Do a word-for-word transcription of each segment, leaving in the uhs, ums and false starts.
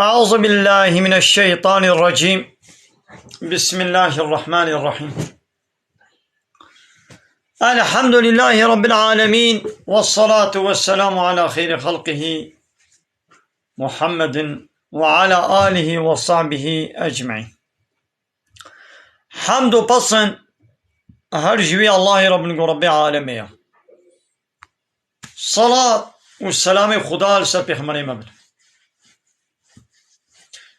أعوذ بالله من الشيطان الرجيم. بسم الله الرحمن الرحيم. الحمد لله رب العالمين، والصلاة والسلام على خير خلقه محمد وعلى آله وصحبه أجمعين. Hemd û pesn her ji wî Allahê Rabbin ku Rabbê alemê ye. Salat û selamê Xuda li ser pêxemberê me bin.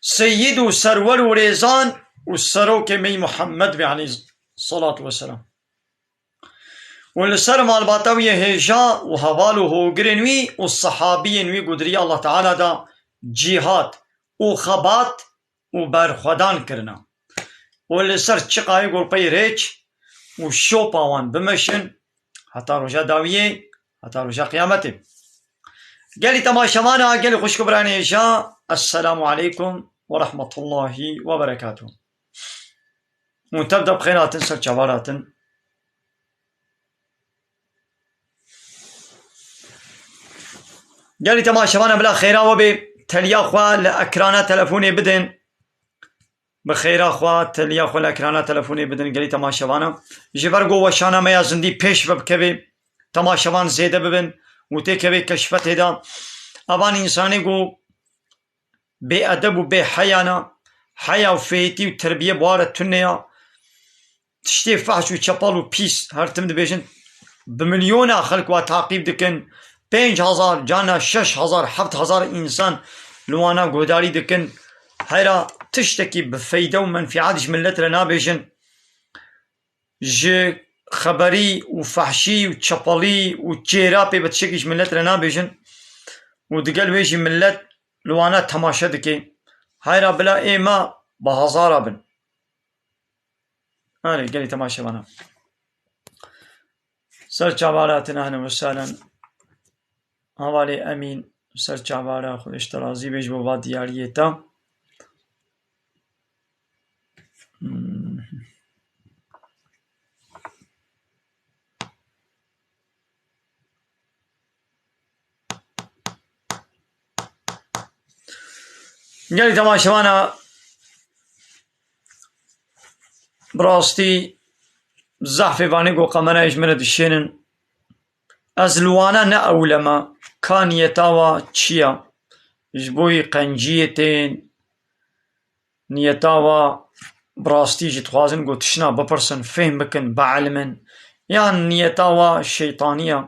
Seyyid û serwer û rêzan û serokê me yî Muhammed be aleyhî salatu vesselam. Û li ser malbata wî yê hêja û heval û hogirên wî û sehabiyên wî ku di rêya Allah Teala de cîhad û xebat û berxwedan kirine. Û li ser çiqayê ku li pey rêç û şopa wan bimeşin, heta roja dawiyê, heta roja qiyametê. Gelî temaşevana, gelî xwişk û birayên hêja, Esselamu aleykum ve rahmetullahi ve berekatuhu. Hûn tev de bi xêr hatin, ser çavan hatin. Gelî temaşevana bila xêra we bê, teliya xwe li ekrana telefonê bidin. Bi xêra xwe, teliya xwe li ekrana telefonê bidin gelî temaşevana. Ji ber ku weşana me ya zindî pêş ve bikeve, temaşevan zêde bibin û têkeve keşfetê de. Evan însanê ku bêedeb û bêheya ne, heya û fêtî û terbiye bi wa re tune ya. Tiştê fehş û çepel û pîs her tim dibêjin. Bi milyona xelk wa taqîb dikin. Pênc hezar, carna şeş hezar, heft hezar însan li wana guhdarî dikin. Heyra tiştekî bi feyde û menfîat ji milet re nabêjin. Ji xeberî û fehşî û çepelî û çêrapê bi tiştekî ji milet re nabêjin û digel wê jî milet li wana temaşe dike. Heyra bila ê me bi hezara bin. Erê, gelî temaşevana. Ser çavara hatin, ehlen ve sehlen. Hevalê Emîn, ser çavara, Xwedê ji te razî be ji bo va diyariyê te. Hmm. Gelî temaşevana, bi rastî zehfê vanê ku kamerayê ji min re dişênin. Ez li wana ne ewle me, ka niyeta wa çi ye? Ji bo yî qenciyê tên, niyeta wa bi rastî jî dixwazin ku tiştna bipirsin, fêhm bikin, bielimin, yan niyeta wa şeytanî ye?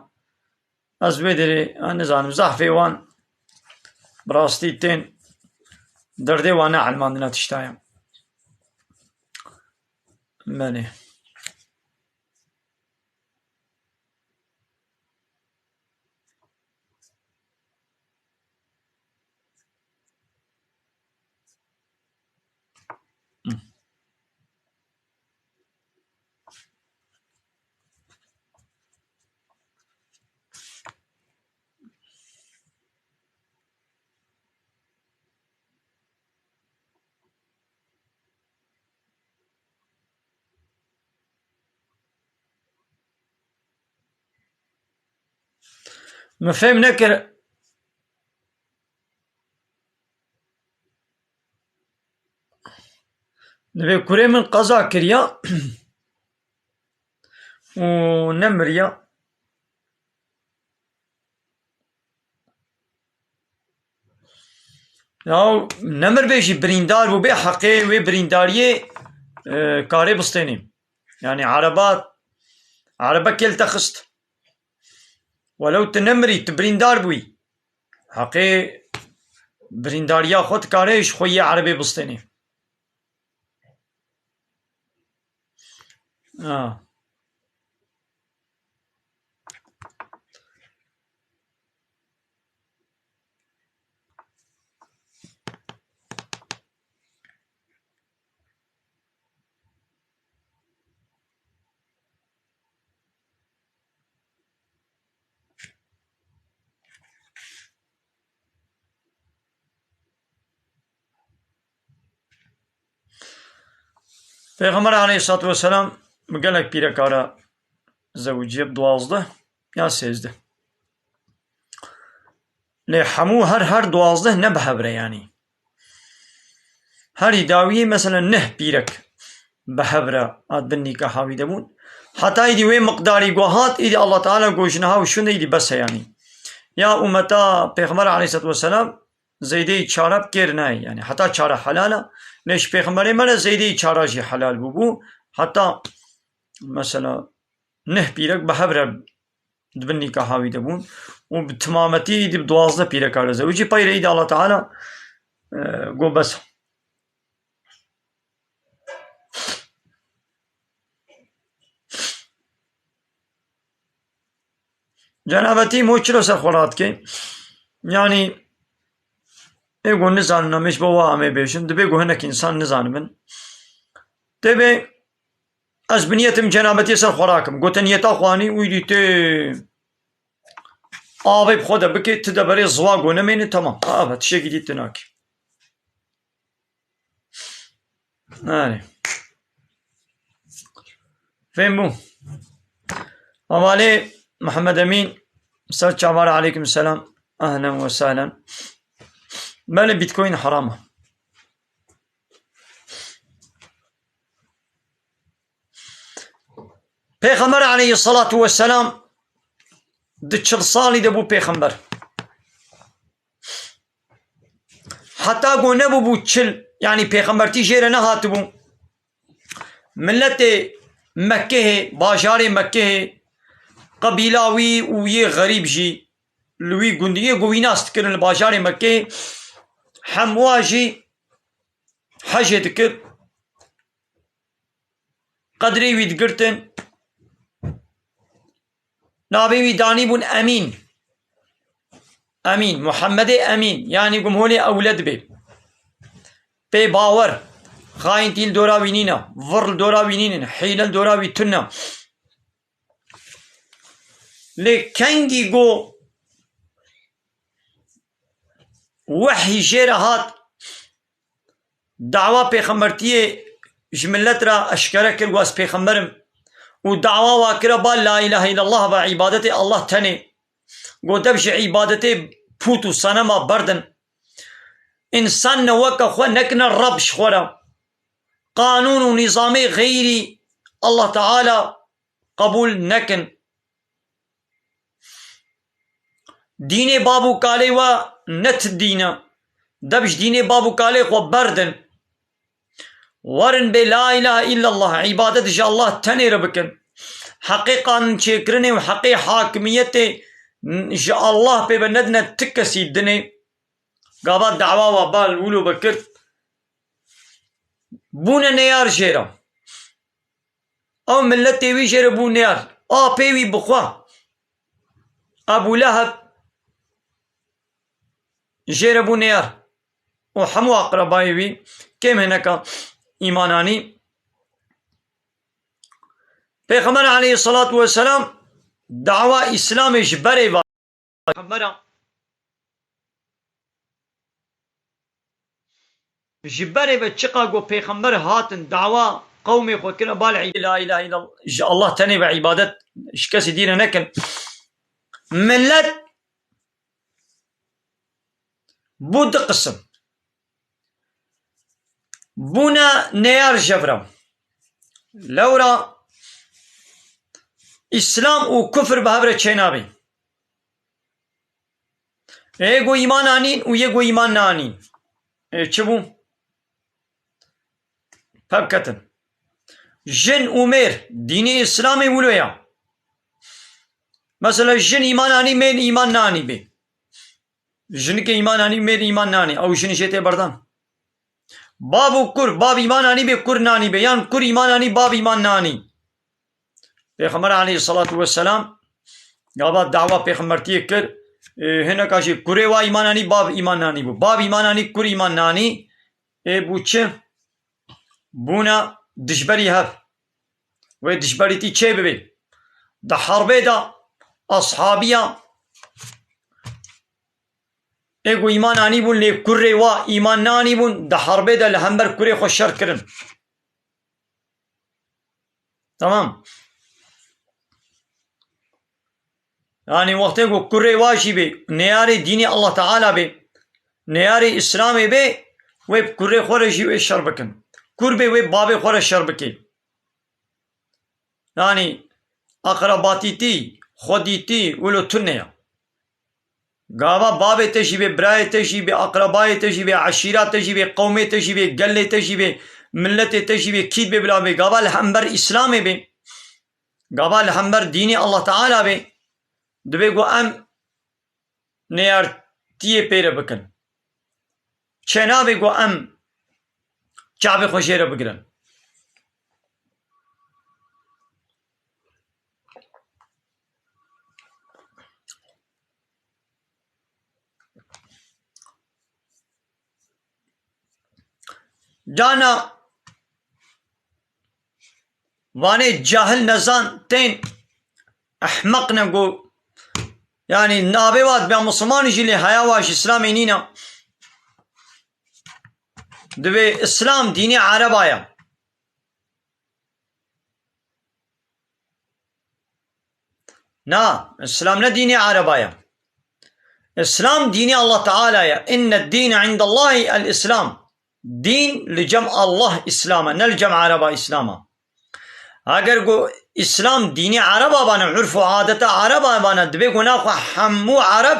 Ez wê derê, ez nizanim, zehfê wan bi rastî tên derdê wan ne elmandina tişta ye. Belê. Min fêm nekir. Divê kurê min qeza kiriya û nemiriya. Ya nemir bê jî birîndar bû bê heqê wê birîndariyê, e, karê bistênê. Yani ereba, erebe kêl te xist. Welew tu nemirî, tu birîndar bûyî. Heqê birîndariya xwe dikarê ji xwe yê erebê bistênê. Ah. Pêxember aleyhissalatu vesselam bi gelek pîrekara zewiciye bi duwazdeh ya sêzdeh. Lê hemû her, her duwazdeh ne bi hev re yanî. Herî dawiyê mesela neh pîrek bi hev re hat bin nîkaha wî de bûn. Heta îdî wê miqdarî ku hat, îdî Allah Teala got ji niha û şûnde îdî bes e yanî. Ya ummeta Pêxember aleyhisselatu vesselam zeydeyî çara bi kêr nayê yanî. Heta çara helal e. Lê ji Pêxemberê me re zeydeyî çara jî helal bûbû. Heta mesela neh pîrek bi hev re di bin nîkaha wî de bûn û bi timametî îdî bi duwazdeh pîreka re zewicî. Pey re îdî Allah Teala, e, got bes. Cenabetî mo çilo ser xwe radike. Yanî ê ku nizanin em ê ji bo wa em ê bêjin, dibê ku hinek însan nizanibin. Dibê ez bi niyetim cenabetiyê ser xwe rakim. Gote niyeta xwe anî, wî dî tê avê bi xwe de bike, ti de berê ziwa ku nemêne, temam. Ava tiştekî dî tu nakî. Erê. Fêm bû. Hevalê Mihemed Emîn, ser çavan re, aleykum selam. Ehlen ve sehlen. Belê Bitcoin heram e. Pêxember aleyhissalatu vesselam di çil salî de bû pêxember. Heta ku nebûbû çil, yanî pêxembertî jê re nehatibû. Miletê Mekkehê, bajarê Mekkehê, qebîla wî û yê xerîb jî, li wî gundiyê ku wî nas dikirin li bajarê Mekkehê, hemwa jî hecê dikir. Qedrê wî digirtin. Navê wî danîbûn Emîn. Emîn, Muhammedê Emîn. Yanî gumholê ewled bê. Pê bawer. Xayintî li dora wî nîne. Vir li dora wî nînin. Hîle li dora wî tune. Lê kengî got wehy jê re hat, dawa pêxembertiyê ji milet re eşkere kir, got ez pêxember im. Û dawa wa kire ba la îlahe îllallah ve îbadetê Allah tenê. Got dev ji îbadetê pût û senema berdin. Însan ne weke xwe nekine Reb ji xwe re. Qanûn û nîzamê xeyrî Allah Teala qebûl nekin. Dînê bab û kalê we ne ti dîn e. Dev ji dînê bab û kalê xwe berdin. Werin bê la îlahe îllallah, îbadet ji Allah tenê re bikin. Heqê qanûnçêkirinê û heqê hakimiyetê ji Allah pê ve nedine ti kesî dinê. Gava dawa wa bal wilo vekir. Bûne neyar jê re. Ew miletê wî jê re bû neyar. Apê wî bi xwe Ebû Leheb jê re bû neyar. Û hemû aqrebayê wî kêm hineka îman anî. Pêxember aleyhissalatu vesselam dawa Îslamê ji berê va. Pêxembera. Ji berê ve çiqa ku pêxember hatin dawa qewmê xwe kir, bal î-, la îlahe îllallah, ji Allah tenê ve îbadet ji kesî dî re nekin. Milet bû du qisim. Bûne neyar ji hev re. Lewra Îslam û kufr bi hev re çênabî. Ê ku îman anîn û yê ku îman nanîn. Ê çi bû? Pevketin. Jin û mêr, dînê Îslamê wilo ya. Mesela jin îman anî, mêr îman nanî bê. Jinikê îman anî, mêr îman nanî. Ew jin jê tê berdan. Bab û kur, bab îman anî bê, kur nanî bê. Yan kur îman anî, bab îman nanî. Pêxember aleyhissalatu vesselam gava dawa pêxembertiyê kir. E, hineka jî kurê wa îman anî, bab îman nanî bû. Bab îman anî, kur îman nanî. Ê bû çi? Bûne dijberî hev. Wê dijberîtî çê bibê. Di herbê de ashabiya ê ku îman anîbûn lê kurê wa îman nanîbûn, di herbê de li hember kurê xwe şer kirin. Tamam. Yanî wextê ku kurê wa jî bê, neyarê dînê Allah Teala bê, neyarê Îslamê bê, wê bi kurê xwe re jî wê şer bikin. Kur bê wê bavê xwe re şer bikê. Yanî, aqrebatîtî, xwedîtî, wilo tune ye. Gava bavê te jî bê, birayê te jî bê, aqrebayê te jî bê, eşîra te jî bê, qewmê te jî bê, gelê te jî bê, miletê te jî bê, kî dibê bila bê. Gava li hember Îslamê bê. Gava li hember dînê Allah Teala bê. Dibê ku em neyartiyê pê re bikin. Çênabe ku em çavê xwe jê re bigirin. Cana vanê cahil nezan tên ehmeq ne ku, yanî navê wa dibe Mislimanî jî lê heya wa ji Îslamê nîne. Dibê Îslam dînê Ereba ye. Na, Îslam ne dînê Ereba ye. Îslam dînê Allah Teala ye. Inne dîne indallahî el Îslam. Dîn li cem Allah Îslam e, ne li cem Ereba Îslam e. Eger ku Îslam dînê Ereba bane, urf û adeta Ereba bane, dibê ku naxwe hemû Ereb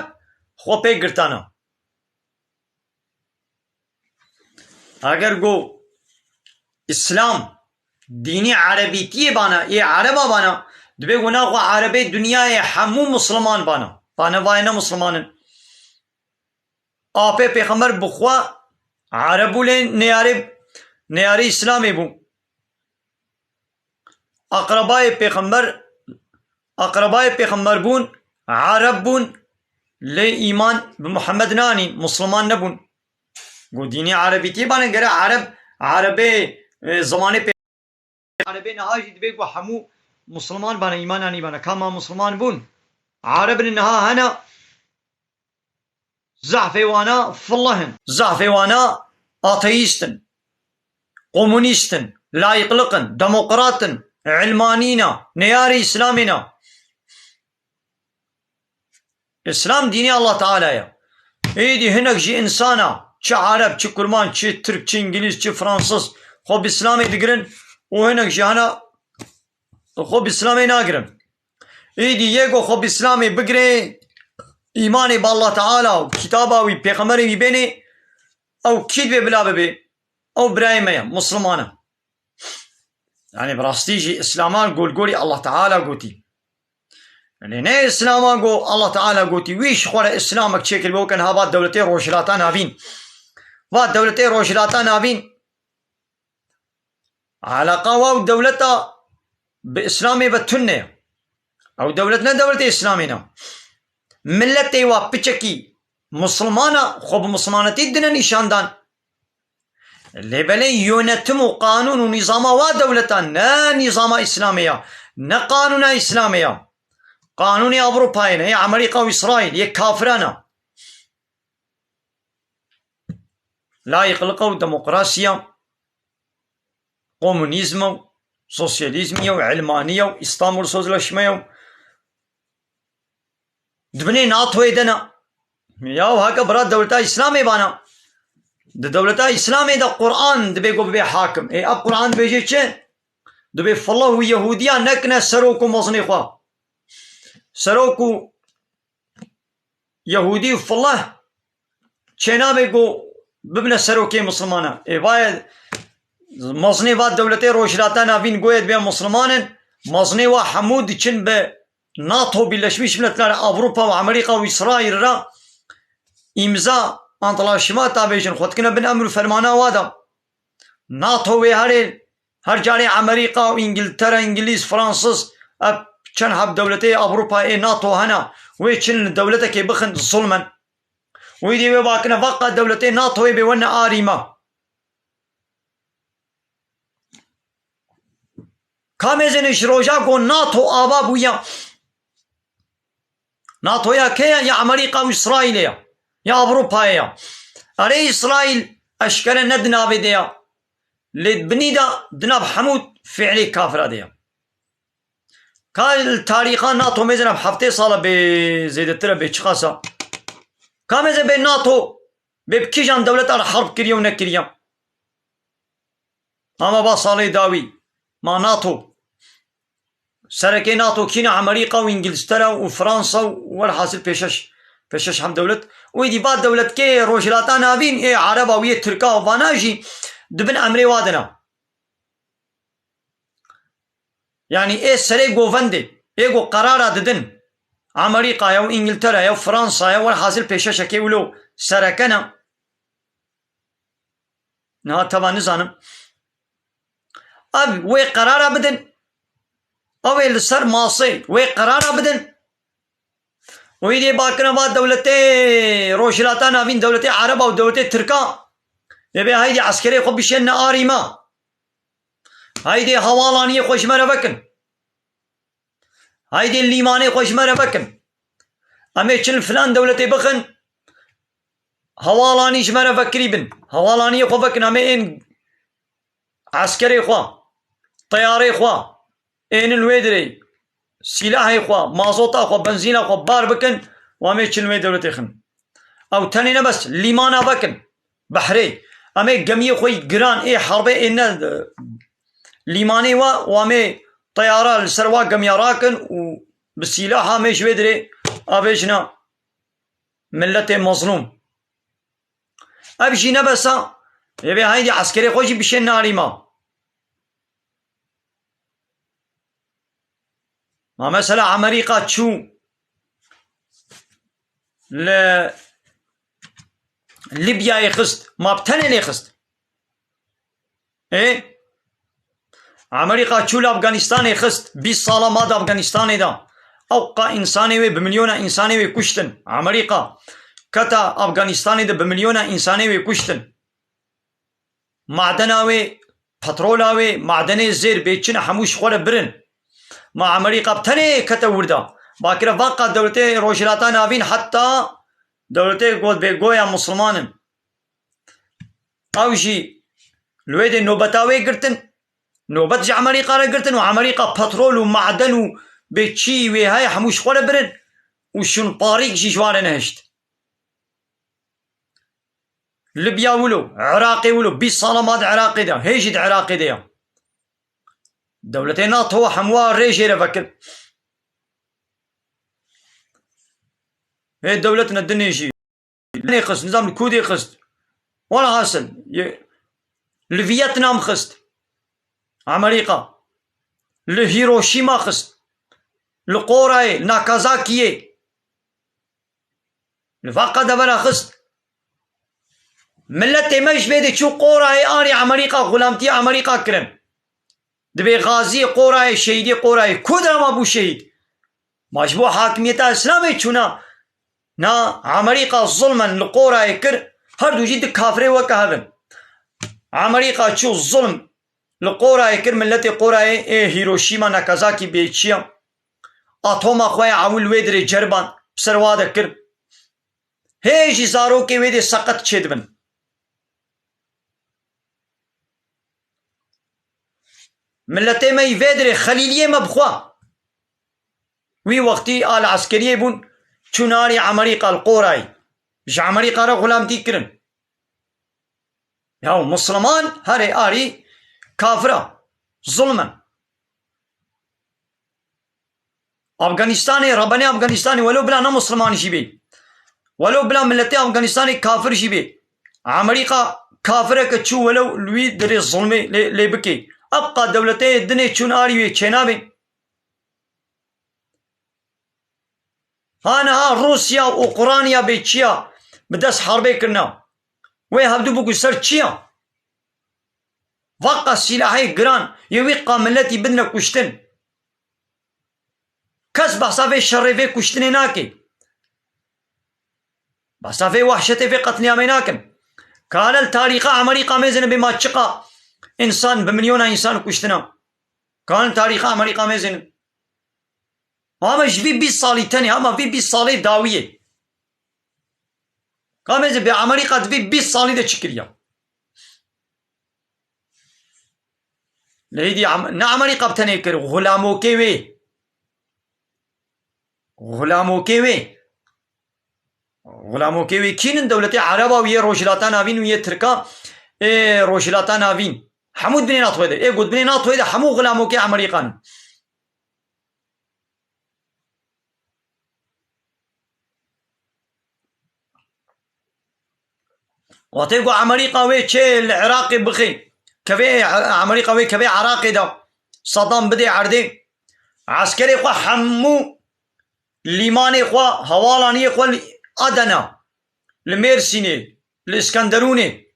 xwe pê girtana. Eger ku Îslam dînê erebîtiyê bana, ê ereba bana, dibê ku naxwe erebê dinyayê hemû misliman bana. Bane vayê ne misliman in. Apê pêxember bi xwe ereb bû lê neyarê, neyarê Îslamê bû. Aqrebayê pêxember, aqrebayê pêxember bûn, ereb bûn, lê îman bi Muhammed nanîn, misliman nebûn. Got dînê erebîtiyê bane gere ereb, erebê, e, zimanê pê-, erebê niha jî dibê ku hemû misliman bane, îman anî bane. Ka ma misliman bûn? Ereb niha hene, zehfê wana fillah in. Zehfê wana ateîst in, komunîst in, layîqliq in, demokrat in, ilmanî ne, neyarê Îslamê ne. Îslam dînê Allah Teala ye. Êdî hinek jî însana, çi Ereb, çi Kurman, çi Tirk, çi Îngilîz, çi Fransiz, xwe bi Îslamê digirin û hinek jî hene xwe bi Îslamê nagirin. Êdî yê ku xwe bi Îslamê bigirê, îmanê bi Allah Teala û kitaba wî, pêxemberê wî bênê, ew kî divê bila bibê? Ew birayê me ye, misliman e. Yanî bi rastî jî Îslama gol golî Allah Teala gotî. Yanî ne Îslama go Allah Teala gotî, wî ji xwe re Îslamek çêkiribe, weke niha va dewletê Rojhilata Navîn. Va dewletê Rojhilata Navîn, Eleqa wa û dewleta bi Îslamê ve tune ye. Ew dewlet ne dewletê Îslamê ne. Miletê wa piçekî Misliman e, xwe bi Mislimanetî dine nîşan dan. Lê belê yönetim û qanûn û nîzama wa dewleta, ne nîzama Îslamê ya, ne qanûna Îslamê ya. Qanûnê Ewropayê ne, yê Amerîka û Îsraîl, yê kafiran e. Layîqliqa û demokrasiya, komunîzma û sosyalîzmiya û ilmaniya û Îstanbul Sözleşmeya û di binê NATOyê de ne. Ya heke bira dewleta Îslamê bana. Di dewleta Îslamê de Quran dibê ku bibê hakim. Ê ev Quran dibêje çi? Dibê fillah û Yehûdiya nekine serok û mezinê xwe. Serok û Yehûdî û fillah çênabe ku bibine serokê Mislimana. Ê vaye mezinê va dewletê Rojhilata Navîn goye dibe Misliman in, mezinê wa hemû diçin bi NATO, Birleşmiş Milletler, Ewropa û Amerîka û Îsraîl re îmza antlaşma ta bêjin, xwe dikine bin emr û fermana wa de. NATO wê herê Her carê Amerîka û Îngiltere, Îngilîz, Fransiz, ev çend heb dewletê Ewropa ê NATO hene, wê çin li dewletekê bixin zulmen. Wî dî wê vakine veqa dewletê NATOyê bê wene arî me. Ka mêzêne ji roja ku NATO ava bûye, NATOya kê ye? Ya Amerîka û Îsraîlê ye. Ya Ewropayê ye. Erê Îsraîl eşkere ne di navê de ye. Lê di binî de di nav hemû fiilê kafira de ye. Ka li tarîxa NATO mêzin ev heftê sala bê zêdetir e bê çiqasa. Ka mêze bê NATO Bê bi kîjan dewleta re herb kiriye û nekiriye? Ama ba salê dawî, ma NATO. Serekê NATO kî ne? Amerîka û Îngiltere û Fransa û welhasil pêşeş, pêşeş hem dewlet. Û êdî va dewletkê Rojhilata Navîn, ê Ereba û yê Tirka û vana jî di bin emrê wa de ne. Yanî ê serê govendê, ê ku qerara didin, Amerîka ye û Îngiltere ye û Fransa ye, welhasil pêşeşekê wilo sereke ne. Niha teva nizanim. Ev wê qerara bidin. Ew ê li ser masê wê qerara bidin. Û îdî bakirina va dewletê Rojhilata Navîn, dewletê Ereba û dewletê Tirka. Dê bê haydî eskerê xwe bişêne arî me. Haydê hewalaniyê xwe ji me re vekin. Haydê lîmanê xwe ji me re vekin. Em ê çi li filan dewletê bixin, hewalanî ji me re vekirî bin. Hewalaniyê xwe vekin, em ê ên eskerê xwe, teyarê xwe, ênin wê dirê, sîlahê xwe, mazota xwe, benzîna xwe bar bikin û em ê çi li wê dewletê xin. Ew tenê ne bes, lîmana vekin, behrê. Em ê gemiyê xwe yî giran, ê herbê, ê ne, e, lîmanê we û em ê teyara li ser wa gemiya rakin û bi sîlaha em ê ji wê dirê avêjina milletê mezlûm. Ev jî ne bes a, ê bê haydî eskerê xwe jî bişên narî ma. Ma mesela Amerîka çû li Libyayê xist, ma bi tenê nêxist. Ê? Amerîka çû li Afganistanê xist, bîst sala ma di Afganistanê de. Ewqa însanê wê, bi milyona însanê wê kuştin. Amerîka keta Afganistanê de bi milyona însanê wê kuştin. Madena wê, petrola wê, madenê zêr bê çi ne, hemû ji xwe re birin. Ma Amerîka bi tenê kete wir de. Bakire vaqa dewletê Rojhilata Navîn, heta dewletê got bê goya Musulman in. Ew jî li wê dê nobeta wê girtin. Nobet ji Amerîka re girtin û Amerîka petrol û maden û bê çi wê heye hemû ji xwe re birin û şûnparîk jî ji wan re nehişt. Libya wilo, Iraqê wilo, bîst sala ma di Iraqê de, hê jî di Iraqê de ya. Dewletê NATO hemû a rê jê re vekir. Hê dewletine dinê jî. Nê xist, nizam li ku dê xist. Welhasil, ye-, li Vietnam xist. Amerîka. Li Hiroşîma xist. Li Qorayê, Nakazakiyê. Li vaqa devera xist. Miletê me ji vê de çû Qorayê arî Amerîka, xulamtî Amerîka kirin. Dibê xaziyê Qorayê, şehîdê Qorayê. Ku dema bû şehîd? Ma ji bo hakimiyeta Îslamê çûna? Na, Amerîka zulmen li Qorayê kir, her du jî di kafirê weke hev in. Amerîka çû zulm li Qorayê kir, miletê Qorayê ê Hiroşîma, Nakazakî bê çi ya. Atoma xwe ya ewil wê dirê ceriband, bi ser wa de kir. Hê jî zarokê wê dê seqet çêdibin. Miletê me yî vê dirê xelîliyê me bixwe. Wî wextî a li eskeriyê bûn, çûn arî Amerîka li Qorayê. Ji Amerîka re xulamtî kirin. Ya Musliman herê arî kafira. Zulmen. Afganistanê, rebenê Afganistanê, welo bila ne Musliman jî bê. Welo bila miletê Afganistanê kafir jî bê. Amerîka kafireke çû welo li wî dirê zulmê lê, lê bikê. Ebqa dewletê dinê çûn arî wê çênabê. Ha niha Rûsya û Ukrayna bê çi ya bi dest herbê kirina. Wê hevdu biku ser çi ya? Vaqa sîlahê giran yê wî qa miletî bidine kuştin. Kes behsa vê şerê, vê kuştinê nake. Behsa vê wehşetê, vê qetlîamê nakin. Ka li tarîxa Amerîka mêzin bê ma çiqa însan, bi milyona însan kuştina. Ka li tarîxa Amerîka mêzin. Ama ji vî bîst salî tenê, ama vî bîst salê dawiyê. Ka mêzin bê Amerîka di vî bîst salî de çi kiriya? Lê êdî Am-, ne Amerîka bi tenê kir, xulamokê wê. Xulamokê wê. Xulamokê wê kîn in? Dewletê Ereba û yê Rojhilata Navîn û yê Tirka ê Rojhilata Navîn. Hemû di binê NATO de. Ê ku di binê NATO de hemû xulamokê Emerîkan in. Watê ku Emerîka wê çê li Iraqê bixê, kevê Emerîka wê kevê Iraqê de Saddam bidê erdê, eskerê xwe hemû lîmanê xwe, hewalaniyê xwe li Adana, li Mêrsînê, li Iskenderûnê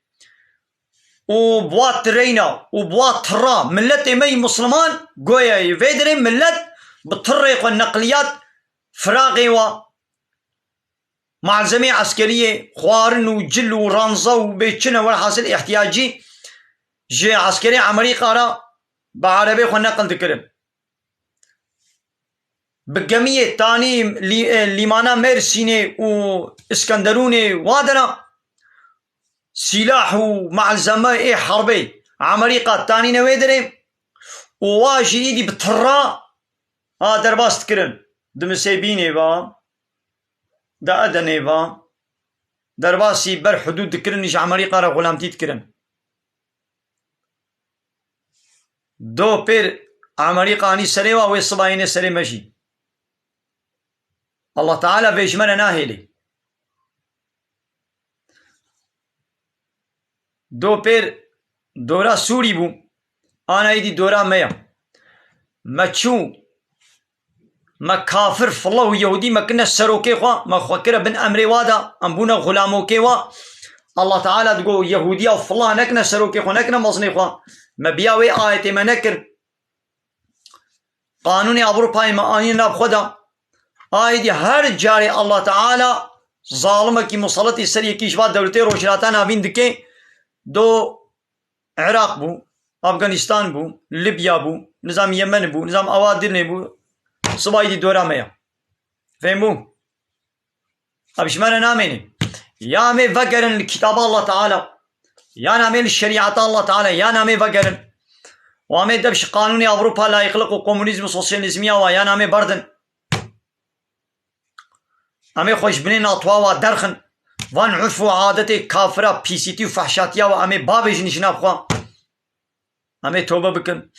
û bi wa tireyna û bi wa tira milletê me yî Musliman goya yê vê dirê millet bi tirê xwe neqliyat firaxê wa malzemê eskeriyê, xwarin û cil û ranza û bê çi ne, welhasil îhtiyacî ji eskerê Emerîka re bi erebê xwe neqil dikirin. Bi gemiyê tanî lî-, e, lîmana Mêrsînê û Iskenderûnê wa dera sîlah û malzeme ê herbê Emerîka tanîne wê dirê û wa jî îdî bi tirra a derbas dikirin. Di Misêbînê ve, di Edenê ve, derbasî ber hudûd dikirin, ji Emerîka re xulamtî dikirin. Do pêr Emerîka anî serê wa, wê sibayê nê serê me jî. Allah Teala vê ji me re nahêlê. Do pêr dora Sûrî bû, ana êdî dora me ya. Me çû, me kafir, fila û Yehûdî me kirine serokê xwe, me xwe kire bin emrê wa de, em bûne xulamokê wa. Allah Teala digo Yehûdiya û fila nekine serokê xwe, nekine mezinê xwe. Me biya wê ayetê me nekir. Qanûnê Ewropayê me anî nav xwe de. Aydî her carê Allah Teala zalimekî musalletî ser yekî ji va dewletê Rojhilata Navîn dike, do Iraq bû, Afganîstan bû, Libya bû, nizam Yemen bû, nizam awa dirnê bû, sibayî dî dora me ya. Fêm bû? Ev ji me re namêne. Ya em ê vegerin li kitaba Allah Teala, yan em ê li şerîeta Allah Teala, yan em ê vegerin. Û em ê dev ji qanûnê Ewropa, layîqlik û komunîzm û sosyalîzmiya wa, yan em ê berdin. Em ê xwe ji binê natwa wa derxin. Van urf û adetê kafira, pîsîtî û fehşatiya wa em ê bavêjin ji nav xwe. Em ê tobe bikin.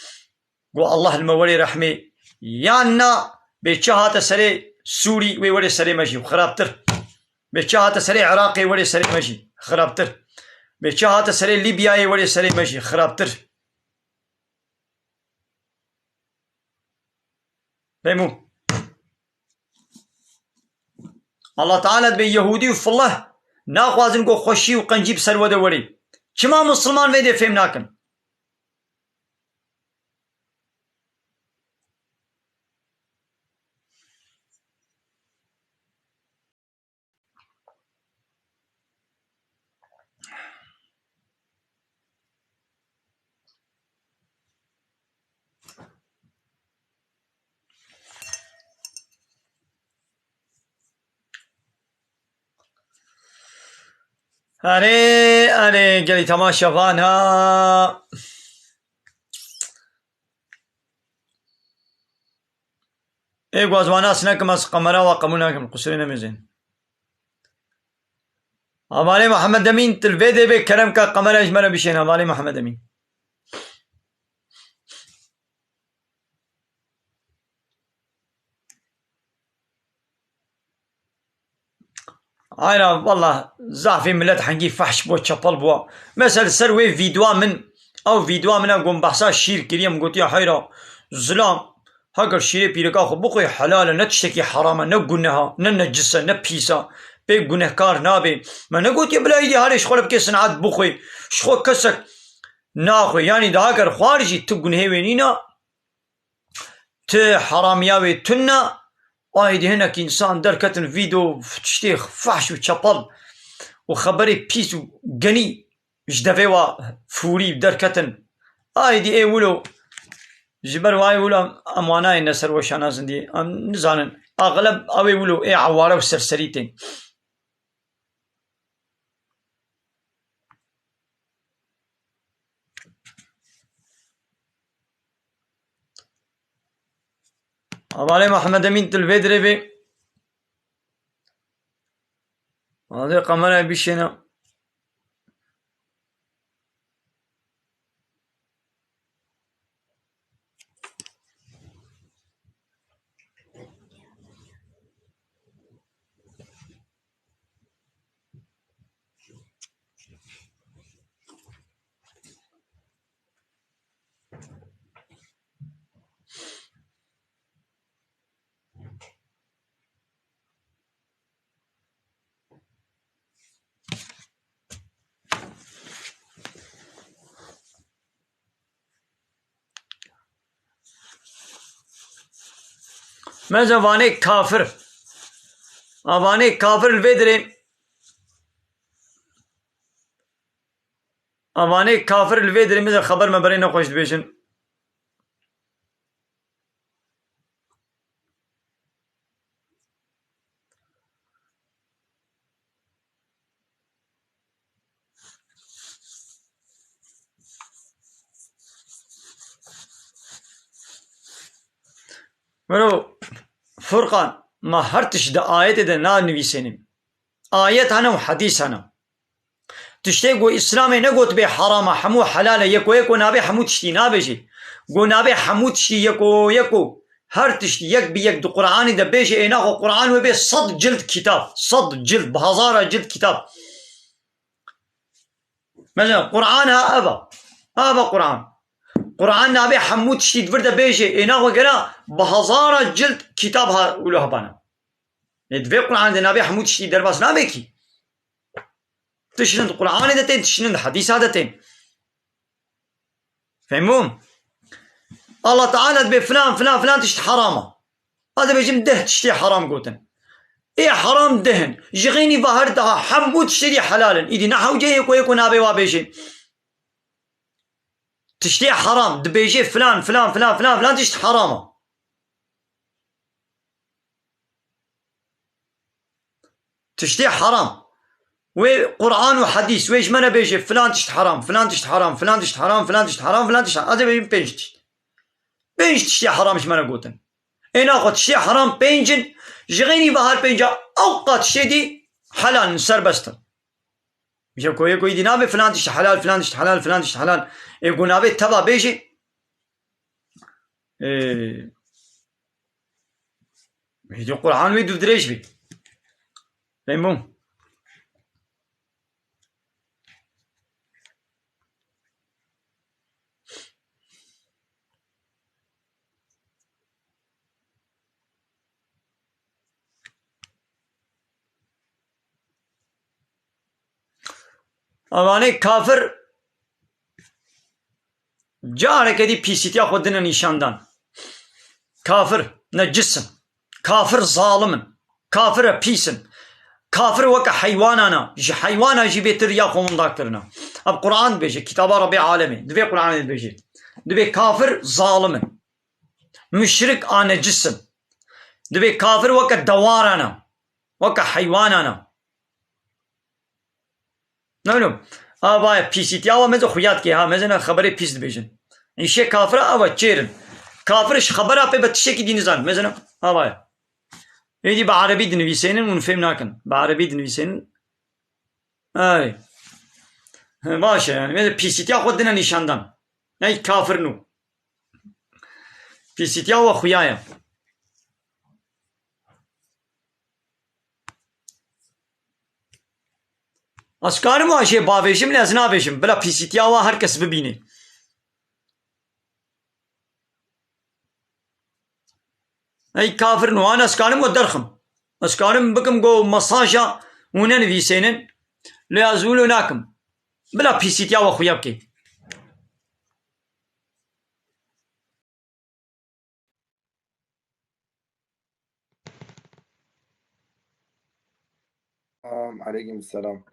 Go Allah li me werê rehmê. Yan na, bê çi hate serê Sûrî, wê werê serê me jî xirabtir. Bê çi hate serê Iraqê, werê serê me jî xirabtir. Bê çi hate serê Lîbyayê, werê serê me jî xirabtir. Fehmû? Allah Teala dibê Yehûdî û fileh naxwazin ku xweşî û qencî bi ser we de werê. Çima Musulman vê dê fêm nakin? Erê, erê, gelî temaşevan ha. Ê, gwazwana sinekim, ez kamera wa qebûl nakim, qusurê nemêzin. Hevalê Muhammed Emîn, tu li vê dê bê kerem ke kamera ji me re bişên, hevalê Muhammed Emîn. Ayra, wallah, zafê millet hengî fehş bû, çepel bû. Mesela ser wê vîdyoa min, ew vîdyoa min e, gon behsa şîr kiriye, min gotiye, heyra, zilam, heger şîrê pîreka xwe bixwe, helal e, ne tiştekî heram e, ne guneh e, ne necis e, ne pîs e, pê gunehkar nabê. Me negotiye bila îdî harê ji xwe re bike sinat bixwe, ji xwe kesek naxwe. Yanî daha ger xwar jî tu gunehê wê nîna, ti heramiya wê tune, aydî hinek însan derketin vîdeo tiştê fehş û çepel û xeberê pîs û genî ji devê wa fûrî derketin. Aydî ê wilo, ji ber wayê wilo em wanayê ne serweşana zindî, em nizanin. Axileb ew ê wilo ê eware û serserî tên. Hevalê Muhammed Emîn, tu li vê dirê bê. Hadi kamerayı bir şeyine. Meze vanê kafir. A vanê kafir li vê dirê. A vanê kafir li vê dirê meze xeber me berê nexweş dibêjin. Mero Furqan, ma her tişt di ayetê de nanivîsênin. Ayet hene û hedîs hene. Tiştê ku Îslamê negot bê heram e, hemû helal e, yeko yeko nabê hemû tiştî nabêjê. Ku nabê hemû tiştî yeko yeko, her tişt yek bi yek di Qur'anê de bêjê, ê naxwe Qur'an wê bê sed cild kitab, sed cild, bi hezara cild kitab. Mesela Qur'an ha ev e. Ha ev e Qur'an. Qur'an nabê hemû tiştî di vir de bêjê, ê naxwe gera bi hezara cild kitab ha wilo hebana. Lê di vê Qur'anê de nabê hemû tiştî derbas nabe kî. Tiştin di Qur'anê de tên, tiştin di hedîsa de tên. Fehmûm? Allah Teala dibê filan, filan, filan tişt heram e. Ez dibêjim deh tiştê heram gotin. Ê heram deh in. Ji xênî ve her daha hemû tiştê dî helal in. Îdî ne hewce yeko yeko nabê wa bêjê. Tiştê heram dibêjê filan, filan, filan, filan, filan tişt heram e. Tiştê heram. Wê Qur'an û hedîs, wê ji me re bêje, filan tişt heram, filan tişt heram, filan tişt heram, filan tişt heram, filan tişt heram. Ez ê bêjim pênc tişt. Pênc tiştê heram ji me re gotin. Ê naxwe tiştê heram pênc in, ji xênî ve her pênca ew qat tiştê dî helal in, serbest in. Yeko yeko îdî nabê filan tişt helal, filan tişt helal, filan tişt helal. Ê ku nabê teva bêjê, Ê, hêdî Qur'an wê dûvdirêj bî. Fehmû? Evanê kafir careke dî pîsîtiya xwe dine nîşan dan. Kafir necis in. Kafir zalim in. Kafir e pîs in. Kafir weke heywanan e. Ji heywana jî bêtir ya xwe winda kirine. Ev Qur'an dibêje, kitaba Rebê Alemê. Divê Qur'anê dibêje. Dibê kafir zalim in. Muşrik a necis in. Dibê kafir weke dewaran e. Weke heywanan e. Ne bileyim. Ava ye pîsîtiya wa meze xuya dike ha. Meze ne xeberê pîs dibêjin. Îşê kafira ava çêrin. Kafir ji xebera pê be tiştekî dî nizan. Meze ne ava ye. Êdî bi erebî dinivîsênin hûn fêm nakin. Bi erebî dinivîsênin. Ay. He, baş e yani. Meze pîsîtiya xwe dine nîşandan. Ey kafir nû. Pîsîtiya wa xuya ye. Ez karim wa jê bavêjim, lê ez navêjim. Bila pîsîtiya wa her kes bibîne. Ey kafir nû, an ez karim wa derxim. Ez karim bikim go mesaja û nenivîsênin. Lê ez wilo nakim. Bila pîsîtiya wa xuya bike. Selam, aleykum selam.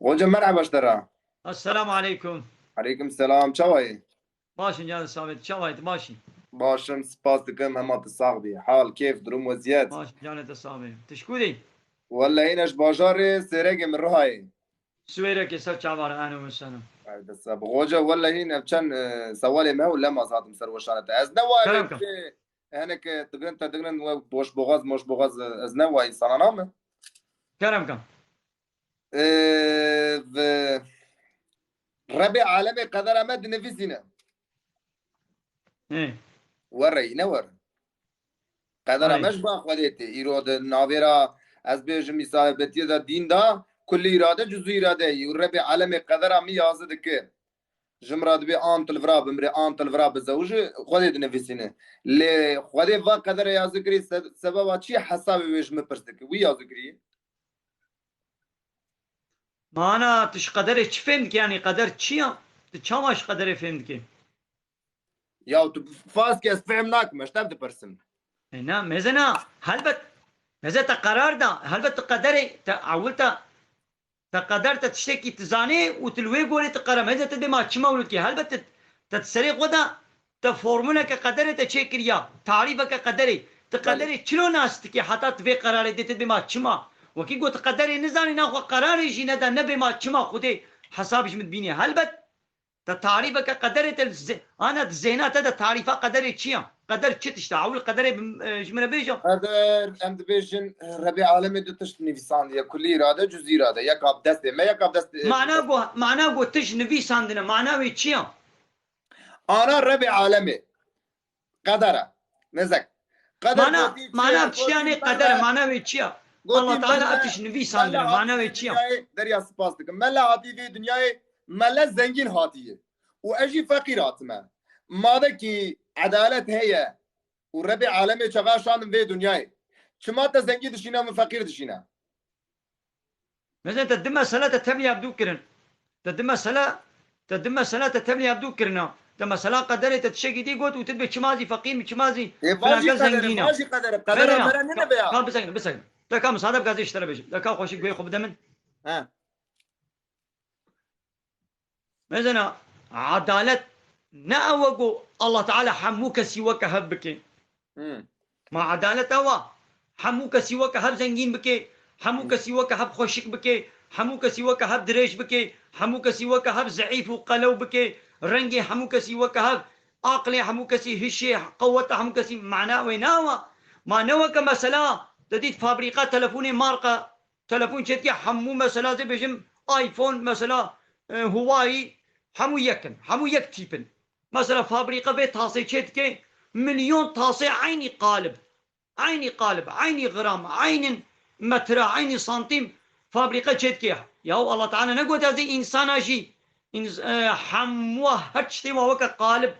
Hoca, merhaba ji te re. Esselamu aleykum. Aleykum selam, çawa yî? Baş in canê Samê, çawa yî, tu baş î? Baş im, spas dikim, hema tu sax bî. Hal, kêf, durum, weziyet? Baş in canê te Samê. Tu ji ku dî? Wellehî ne ji bajarê Sêregê min Rihayê. Swêrekê ser çavan, ehlen we sehlen. Haydi seb. Hoca, wellehî ne çend, e, sewalê me û lema zatim ser weşana te. Ez ne wa Kerem ke. Hinek, e, digrin te digrin we boş boğaz, moş boğaz, e, ez ne wa insanana me. Kerem ke. Ee, ve Rebê alemê qedera me dinivîsîne. He. Were, ne were. Qedera Ay. me ji ba Xwedê tê. Îro di navêra ez bêjim îsabetiyê de dîn de kulli irade cüzü irade yî. Û Rebê alemê qedera min yazı dike. Ji min re dibê an tu li vira bimrê, an tu li vira bizewiji, Xwedê dinivîsîne. Lê Xwedê va qedere yazı kirî se-, sebeba çi hesabê wê ji min pirs dike. Wî yazı kirî. Mana tu ji qederê çi fêm dikî? Yanî qeder çi ya? Tu çawa ji qederê fêm dikî? Ya tu faz ki ez fêm nakim, ez tev dipirsim. E, na, mezena, helbet, meze te qerar da, helbet tu qederê, te ewil te, te qeder te tiştekî tu zanê û tu li wê gorê tu qerar, meze tu dê ma çima ewil dikî? Helbet tu, te serê xwe de, te formuleke qederê te çêkiriya, tarîfeke qederê, tu Belê. Qederê çilo nas dikî heta tu vê qerarê dê tu dê ma çima? Wekî got tu qederê nizanî, naxwe qerarê jî neda, nebê ma çima Xwedê hesab ji min bînî. Helbet, te tarîfeke qederê te li ze-, ana di zêhna te de tarîfa qederê çi ya? Qeder çi tişt e? Ewil qederê bi, e, ji min re bêje. Qeder, em dibêjin, Rebê alemê du tişt nivîsandiye, kulî irade, cüzî irade. Yeka bi destê me, yeka bi destê Mana go, mana go tişt nivîsandine, mana wê çi ya? Ana Rebê alemê. Qeder e. Nezek. Qeder Mana, gotî mana çi ye? tiştiyanê Gotî qeder e, mele, mana wê çi ya? gotî Allah Teala mele, etiş nivîsandine, mele mana hatî wê çi ya? Dinyayê, derya spas dikim. Mele hatî vê dinyayê, mele zengîn hatiye. Û ez jî feqîr hatime. Madekî edalet heye û Rebê alemê çaxa şandin vê dinyayê. Çima te zengî dişîne min feqîr dişîne? Mesela te di mesele te tevlî hevdû kirin. Te di mesele, te di mesele te tevlî hevdû kirina. Te mesela qederê te tiştekî dî got û tu dibê çima zî feqîr mi, çima zî Ê, vajî filanka qederê, zengîn e. vajî qederê. Qedera Mezena, me re nine veya. Ka bisekine, bisekine. Te ka misadef gazê ji te re bêjim. Te ka xweşik guhê xwe bide min. He. Mezena, edalet ne ew e ku Allah Teala hemû kesî weke hev bike. Hmm. Ma edalet ew e. Hemû kesî weke hev zengîn bike, hemû kesî weke hev xweşik bike, hemû kesî weke hev dirêj bike, hemû kesî weke hev zeîf û qelew bike, rengê hemû kesî weke hev, aqilê hemû kesî hişê, qeweta hemû kesî mana wê nawa. Ma ne weke mesela, te dît fabrîqa telefonê marka, telefon çêdike hemû mesela zê bêjim iPhone mesela, e, Huawei hemû yek in, hemû yek tîp in. Mesela fabrîqa vê tasê çêdike milyon tasê eynî qalib. Eynî qalib, eynî gram, eynî metre, eynî santîm fabrîqe çêdike. Yahu Allah Teala negot ez ê însana jî, îns-, e, hemû her tiştê wa weke qalib,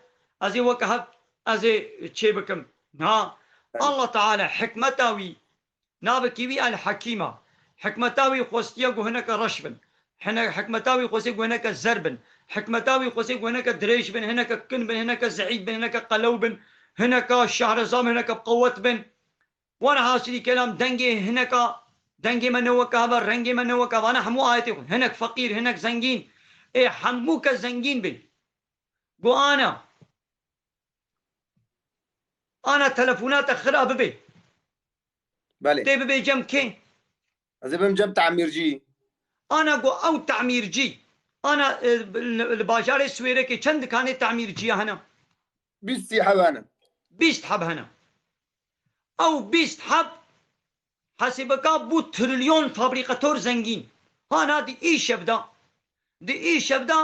ez ê weke hev, ez ê çê bikim. Na, Allah Teala hikmeta wî, navekî wî El Hekîm a. Hikmeta wî xwestiye ku hineke reş bin. Hine-, hikmeta wî xwestiye ku hineke zer bin. Hikmeta wî xwestiye ku hineke dirêj bin, hineke kin bin, hineke zeîf bin, hineke qelew bin, hineke şahreza bin, hineke bi qewet bin. Werhasilî kelam dengê hineka, dengê me ne weke heva, rengê me ne weke heva. Ana hemû ayetê xwe. Hinek feqîr, hinek zengîn. Ê hemû kes zengîn bin. Go ana. Ana telefona te xira bibe. Belê. Tê bibe cem kê? Ez ê bim cem tamîrcî. Ana go ew tamîrcî. Ana, e, li, li bajarê Swêrekê çend dikanê tamîrciya hene? Bîst sî heb hene. Bîst heb hene. Ew bîst heb hesêbeka bû trilyon fabrîkator zengîn. Hana di îşev de, di îşev de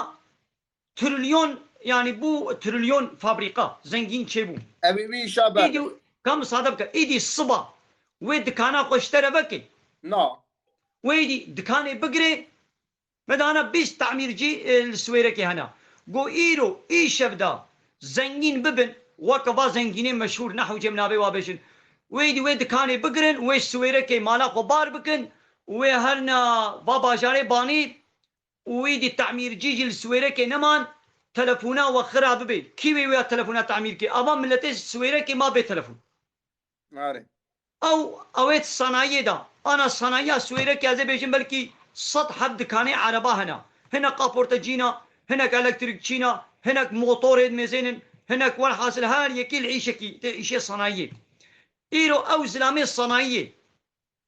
trilyon, yanî bû trilyon fabrîka zengîn çêbû. Ev ê wî îşa ber. Îdî, ka misadeb ke, îdî siba wê dikana xwe ji te re veke. Na. Wê îdî dikanê bigire, me dana bîst tamîrcî, e, li Swêrekê hene. Go îro, îşev de zengîn bibin, weke va zengînê meşhûr, nehu cem navê wa bêjin. Wê îdî wê dikanê bigirin, wê Swêrekê mala xwe bar bikin, wê herna va bajarê banî, û îdî tamîrcî jî li Swêrekê neman, telefona we xira bibe. Kî wê wê telefona tamîr ke? Ava miletê Swêrekê ma bê telefon. Are. Ew, ew ê sanayiyê de. Ana sanayiya Swêrekê ez ê bêjim belkî sed heb dikanê ereba hene. Hinek kaportecîna, hinek elektrîkçîna, hinek motorê dimêzênin, hinek welhasil her yekî li îşekî, tê îşê sanayiyê. Îro ew zilamê sanayiyê.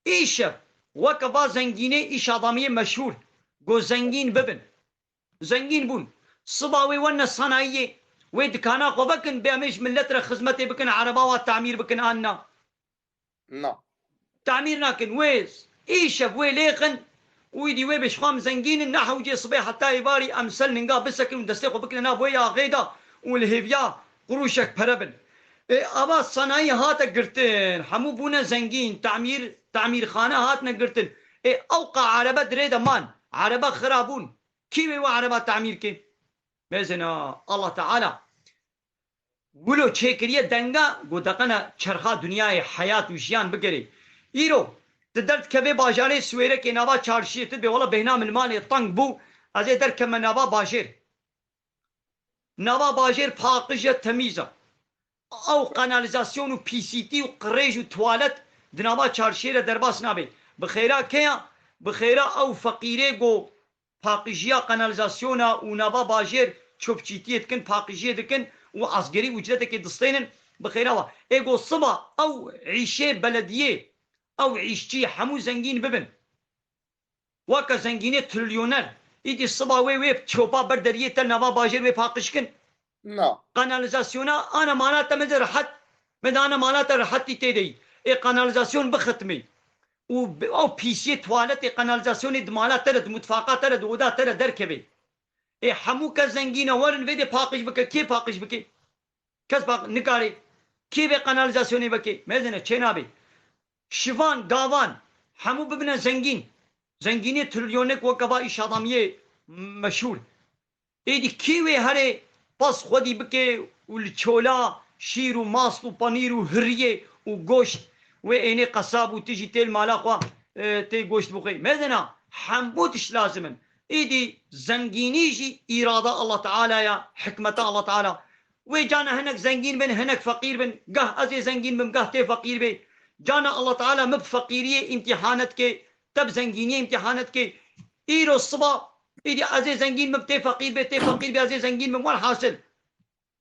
Îşev, weke va zengînê îş adamiyê meşhûr, go zengîn bibin. Zengîn bûn. Siba wê wenne sanayiyê, wê dikana xwe vekin, bê em ê ji millet re xizmetê bikin, ereba wa tamîr bikin an na? Na. Tamîr nakin. Wê îşev wê lêxin, Û îdî wê bê ji xwe em zengîn in, ne hewcê sibê heta êvarî em sel ninga bisekin û destê xwe bikine nav wê axê de û li hêviya qurûşek pere bin. Ê, ava sanayî hate girtin, hemû bûne zengîn, tamîr, tamîrxane hatine girtin. Ê, ewqa erebe di rê de man, erebe xira bûn. Kî wê we ereba tamîr kê? Mezina Allah Teala wilo çêkiriye denga, ku deqene çerxa dinyayê heyat û jiyan bigerê. Îro tu derdikevê bajarê Swêrekê nava çarşiyê, tu dibê wela bêhna min malê teng bû, ez ê derkevme nava bajêr. Nava bajêr paqij e, temîz e. Ew kanalizasyon û pîsîtî û qirêj û tuwalet di nava çarşiyê de derbas nabe. Bi xêra kê ya? Bi xêra ew feqîrê ku paqijiya kanalizasyona û nava bajêr çopçîtiyê dikin, paqijiyê dikin û asgerî ucretekê distênin, bi xêra wa. Ê ku siba ew îşê belediyê, ew îşçî hemû zengîn bibin. Weke zengînê trilyoner. Îdî siba wê, wê çopa ber deriyê te nava bajêr wê paqij kin. Na. Kanalizasyona ana mala te min de rehet, min de ana mala te rehetî tê de yî. Ê kanalizasyon bixitmê. Û bi-, ew pîsiyê tuwaletê kanalizasyonê di mala te de, di mutfaqa te de, di oda te de derkevê. Ê hemû kes zengîn e, werin vê dê paqij bike. Kê paqij bike? Kes bak-, nikarê. Kê vê kanalizasyonê veke? Mezine, çê nabê. Şivan, gavan, hemû bibine zengîn. Zengînê trilyonek weke va îş adamiyê meşhûr. Êdî kî wê herê pas xwedî bike û li çola şîr û mast û panîr û hiriyê û goşt wê ênê qesab û tu jî tê li mala xwe, e, tê goşt bixwê? Mezina, hemû tişt lazim in. Êdî zengînî jî îrada Allah Teala ya, hikmeta Allah Teala. Wê cana hinek zengîn bin, hinek feqîr bin. Gah ez ê zengîn bim, gah tê feqîr bê. Cana Allah Teala min bi feqîriyê îmtîhanet ke, te bi zengîniyê îmtîhanet ke. Îro siba, îdî ez ê zengîn bim, tê feqîr bê, tê feqîr bê, ez ê zengîn bim. Welhasil,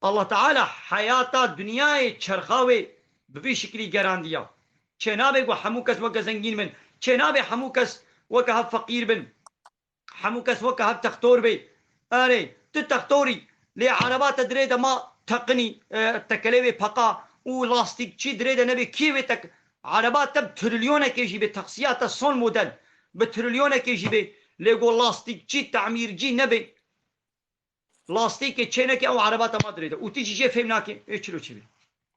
Allah Teala heyata dinyayê çerxa wê bi vî şiklî gerandiya. Çê nabe ku hemû kes weke zengîn bin. Çê nabe hemû kes weke hev feqîr bin. Hemû kes weke hev textor bê. Erê, tu textorî, lê ereba te dirê de ma teqinî, e, tekelê wê peqa û lastîkçî dirê de nebê, kî wê tek-, ereba te bi trilyonekê jî bê, taksiya te son model, bi trilyonekê jî bê, lê go lastîkçî, temîrcî nebê, lastîkê çêneke ew ereba te ma dirê de. Û tu jî jê fêm nake, ê çilo çi bê?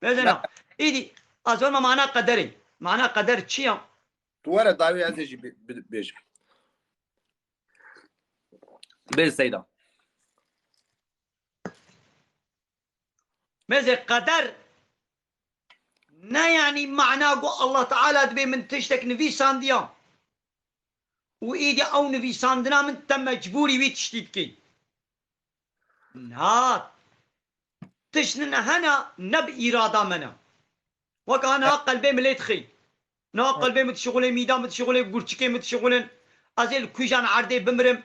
Mezena, îdî, ez ma mana qederê. Mana qeder çi ya? Tu were dawî ez ê jî bi-, bi-, bêjim. Bê Seyda. Mezê qeder ne, yanî mana ku Allah Teala dibê min tiştek nivîsandiya û îdî ew nivîsandina min te mecbûrî wî tiştî dikî. Na. Tişt ne hene ne bi îrada me ne. Wek ana ha qelbê min lê dixî. Na qelbê min dişixulê, mîda min dişixulê, gurçikê min dişixulin. Ez ê li kujan erdê bimirim.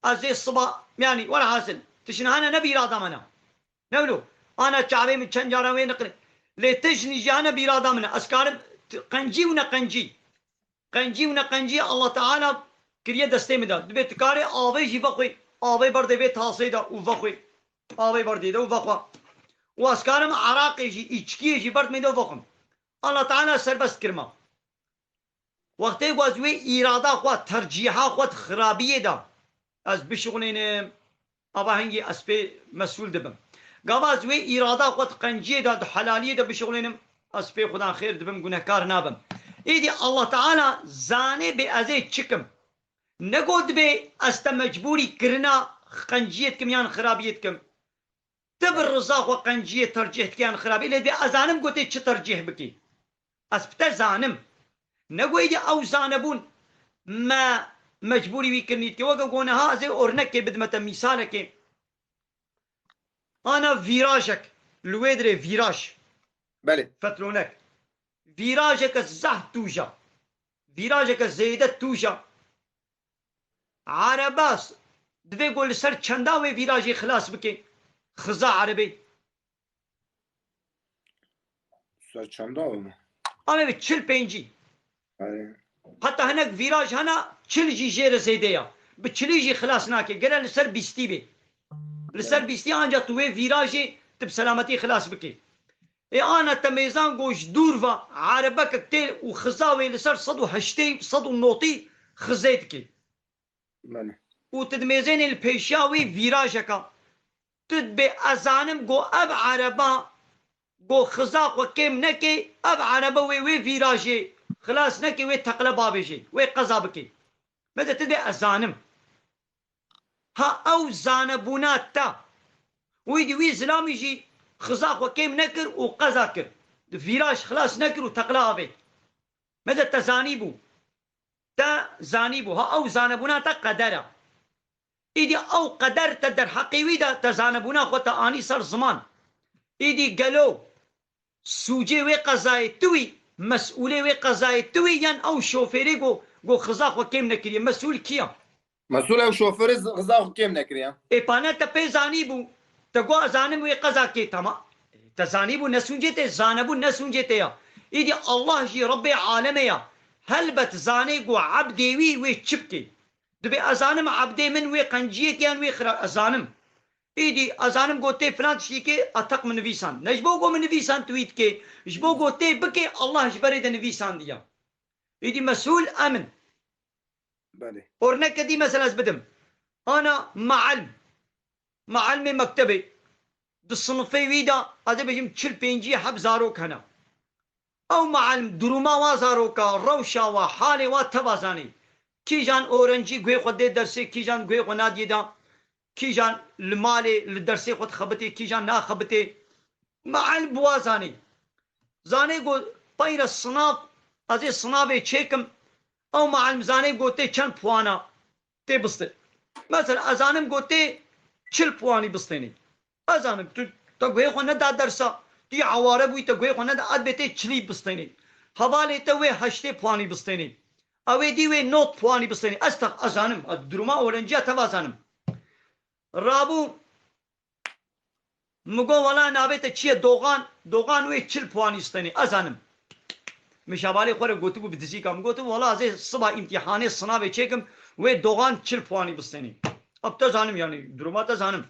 Ez ê siba, yanî, welhasil, tişt ne hene ne bi îrada me ne. Ne wilo? Ana çavê min çend caran wê niqire. Lê tişt jî hene bi îrada min e. Ez karim t-, qencî û neqencî. Qencî û neqencî Allah Teala kiriye destê min de. Dibê tu karê avê jî vexwê. Avê berdê vê tasê de û vexwê. Avê berdê de û vexwe. Û ez karim eraqê jî, îçkiyê jî berd min de û vexwim. Allah Teala serbest kirma. Wextê ku ez wê îrada xwe, tercîha xwe di xirabiyê de ez bişixulênim, ava hingî ez pê mesûl dibim. Gava ez wê îrada xwe di qenciyê de, di helaliyê de bişixulênim, ez pê Xudan xêr dibim, gunehkar nabim. Êdî Allah Teala zanê bê ez ê çi kim. Ne got dibê ez te mecbûrî kirina qenciyê dikim yan xirabiyê dikim. Tu bi riza xwe qenciyê tercîh dikî yan xirabî, lê dibê ez zanim ku tê çi tercîh bikî. Ez bi te zanim. Ne ku êdî ew zanebûn me mecbûrî wî kirinî dikê. Weke ku niha ez ê ornekê bidime te, mîsalekê. Ana vîrajek, li wê dirê vîraj. Belê. Fetronek. Vîrajeke zehf tûj e. Vîrajeke zêde tûj e. Ereba s-, divê ku li ser çenda wê vîrajê xilas bike. Xiza erebê. Ser çenda wê mi? Ama bi çil pêncî. Erê. Heta hinek vîraj hene, çil jî jê re zêde ya. Bi çilî jî xilas nake. Gere li ser bîstî bê. Li ser bîstî anca tu wê vîrajê tu bi selametî xilas bikî. Ê ana te mêzan ku ji dûr ve erebekek tê û xiza wê li ser sed û heştê, sed û notî xizê dikê. Belê. Û tu dimêzênê li pêşiya wî vîrajeka. Tu dibê ez zanim ku ev ereba ku xiza xwe kêm neke, ev erebe wê, wê vîrajê xilas neke, wê teqle bavêjê, wê qeza bike. Me de tu dibê ez zanim. Ha ew zanebûna te. Wî di wî zilamî jî xiza xwe kêm nekir û qeza kir. Di vîraj xilas nekir û teqle avêt. Me de te zanîbû. Te zanîbû. Ha ew zanebûna te qeder e. Îdî ew qeder te derheqê wî de te zanebûna xwe te anî ser ziman. Îdî gelo sûcê wê qezayê tu wî, mesûlê wê qezayê tu wî yan ew şofêrê ku, ku xiza xwe kêm nekiriye? Mesûl kî ye? Mesûl ew şofêrê xiza xwe kêm nekiriye. Ê pa ne te pê zanîbû, te got ez zanim wê qeza kê, tamam. Te zanîbû ne sûcê te, zanebûn ne sûcê te ya. Îdî Allah jî Rebbê alemê ya. Helbet zanê ku ebdê wî wê çi bikê. Dibê ez zanim ebdê min wê qenciyê kê yan wê xira, ez zanim. Îdî ez zanim got tê filan tiştî kê, eteq min nivîsan. Ne ji bo got min nivîsan tu wî dikê, ji bo got tê bikê, Allah ji berê de nivîsandiya. Îdî mesûl em in. Belê. Orneke dî mesela ez bidim. Ana meelm. Meelmê mektebê. Di sinifê wî de, ez ê bêjim çil pêncî heb zarok hene. Ew meelm duruma wa zaroka, rewşa wa, halê wa teva zanî. Kîjan orencî guhê xwe dê dersê, kîjan guhê xwe nadiyê de, kîjan li malê, li dersê xwe dixebitê, kîjan naxebitê. Meelm bi wa zanî. Zanê ku peyre sinav, ez ê sinavê çêkim, ew meelm zanê ku tê çend puana tê bistê. Mesela, ez zanim ku tê çil puanî bistênî. Ez zanim, tu, te guhê xwe neda dersa, tu yê aware bûyî, te guhê xwe neda, ez bê tê çilî bistênî. Hevalê te wê heştê puanî bistênî. Ew ê dî wê not puanî bistênî. Ez teq, ez zanim, ez duruma orenciya teva zanim. Rabû, min got, wela navê te çi ye? Dogan. Dogan wê çil puanî stênî. Ez zanim. Min şevalê xwe re gotibû bi dizîka. Min gotibû, wela ez ê siba îmtîhanê sinavê çêkim, wê Dogan çil puanî bistênî. Ab te zanim, yanî duruma te zanim.